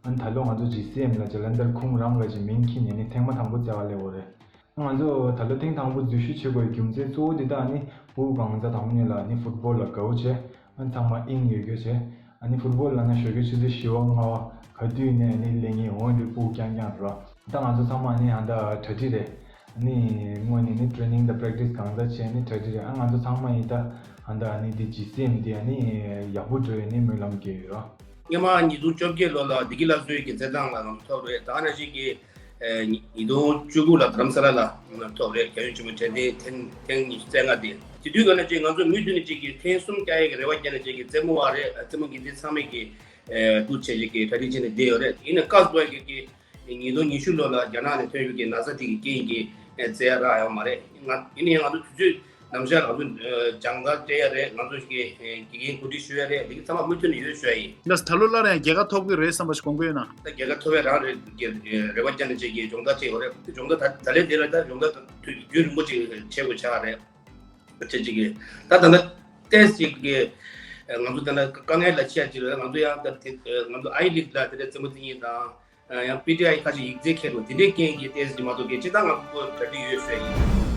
ཨ་ནི་ད་ལོ་ང་ཚོ་ཇི་སི་ཨེམ་ལ་ཇ་ལན་དར་ཁུངས་རང་ག་ཅིག་མིང་འཁྱེར་ནས་ནི་ཐེངས་མ་དང་པོ་རྩེ་བ་སླེབས་ཡོད་རེད། ང་ཚོ་ད་ལོ་ཐེངས་དང་པོ་འཛུལ་ཞུགས་བྱེད་དགོས་རྒྱུ་མཚན་གཙོ་བོ་འདི་དག་ནི་བོད་གང་ཟག་དང་པོ་ནས་ལ་ནི་ཕུཊ་བོལ་ལ་དགའ་བོ་བྱས། ཨ་ཚང་མ་དབྱིངས་ཡོད་རྒྱུ་བྱས། ཨ་ནི་ཕུཊ་བོལ་ལ་ན་ཞོགས་ཀའི་ཆུ་ཚོད་བཞི་པ་ལྔ་པ་ག་དུས་ནས་ནི་སླེབས་ངེས་འོང་འདི་ཕུགས་རྐྱང་རྐྱང་རོ། ད་ང་ཚོ་ཚང་མ་ནི་ཨ་ད་གྲ་སྒྲིག་རེད། ཨ་ནི་དངོས་ནས་ནི་ཊེ་རེ་ནིང་དང་པེ་རེག་ཊི་སི་གང་ཟག་བྱས་ནི་གྲ་སྒྲིག་རེད། ཨ་ང་ཚོ་ཚང་མ་ཡིན་ད། ཨ་ད་ཨ་ནི་འདི་ཇི་སི་ཨེམ་འདི་ཨ་ནི་ཡག་པོ་འགྲོ་ཡ་ནི་སྨོན་ལམ་རྒྱག་ཡོད་རོ། སྔོན་མ་ཉིས་སྟོང་བཅོ་བརྒྱད་ལོ་ལ་བདེ་སྐྱིད་ལྷ་མཛོད་ཀྱི་རྩེད་ཐང་ལ་ང་ཚོ་ཐོབ་རེད། ད་ག་ནང་བཞིན་གྱི་ཨེ་ཉིས་སྟོང་བཅུ་དགུ་ལ་རྡ་རམ་ས་ལ་ལ་ཐོབ་རེད། རྒྱལ་ཡོངས་ཆེན་མོའི་གྲོས་ལྡན་ཐེངས་ཐེངས་ཉི་ཤུ་རྩ་ལྔ་དེ། དེ་དུས་ག་ནང་བཞིན་ང་ཚོ་མུ་མཐུད་ནས་ཅིག་གི་ཐེངས་གསུམ་བཀྱག་ཡས་ཀྱི་རེ་བ་བརྒྱབ་ནས་ཅིག་གི་རྩེད་མོ་བ་རེད། རྩེད་མོ་འགན་འཛིན་ཚང་མས་ཀྱི་ཨེ་ཏུ་བྱས་ཅིག་གི་གྲ་སྒྲིག་བྱས་ནས་བསྡད་ཡོད་རེད། ཡིན་ནའི་བཀག་འགོག་གི་གི་ཉིས་སྟོང་ཉི་ཤུ་ལོ་ལ་རྒྱ་ནག་ནས་ཐོན་ཡོད་ཀྱི་ན་ཚ་དེ་གི་རྐྱེན་གྱིས་ཨེ་རྩེ་ཡ་རག་ཡོད་མ་རེད། ང་ཡིན་ནའི་ང་ཚོ་དུས་ཚོད་ནམ་ཞག་ང་ཚོ་ཨ་སྦྱང་བརྡར་སྤྲད་ཡ་རེད། ང་ཚོ་ཞིག་གི་ཨ་དགེ་རྒན་གོ་སྒྲིག་ཞུ་ཡ་རེད། འདི་གི་ཚང་མ་མུ་མཐུད་ནས་ཡོད་ཞུ་ཡ་ཡིན། ལགས་སོ། ད་ལོ་སླར་ཡང་རྒྱལ་ཁ་ཐོབ་གི་རེད་བསམ་པ་ཞིག་དགོངས་ཀྱི་ཡོད་ན། ད་རྒྱལ་ཁ་ཐོབ་ཡ་རང་རེད། རེ་བ་བརྒྱབ་ནས་བྱེད་ཀྱི་སྦྱོང་བརྡར་བྱས་ཡོད་རེད། སྦྱོང་བརྡར་ད་ད་ལན་དེ་ལ་ད་སྦྱོང་བརྡར་རྒྱུན་རིང་པོ་ཅིག་བྱེད་དགོས་ཆགས་རེད། བྱེད་ཅིག་གི་ད་ད་ལྟ་ཏེས་ཅིག་གི་ང་ཚོ་ད་ལྟ་དཀའ་ངལ་ལ་ཆེ་ཡ་ཅིག་རེད། ང་ཚོ་ཡང་ད་དེ་ང་ཚོ་ཨའི་ལིག་ལ་དེ་འདྲ་རྩེད་མོ་རྩེ་མཁན་དང་། ཡང་པི་ཊི་ཨའི་ཁ་ཤས་ཡིག་ཚད་ཁྱེར་འགྲོ་དེ་འདྲའི་རྐྱེན་གྱིས་ཏེས་ཀྱི་མ་གཏོགས་གལ་ཆེ་ད་ང་ཚོ་གྲ་སྒྲིག་ཡོད་ཞུ་ཡ་ཡིན།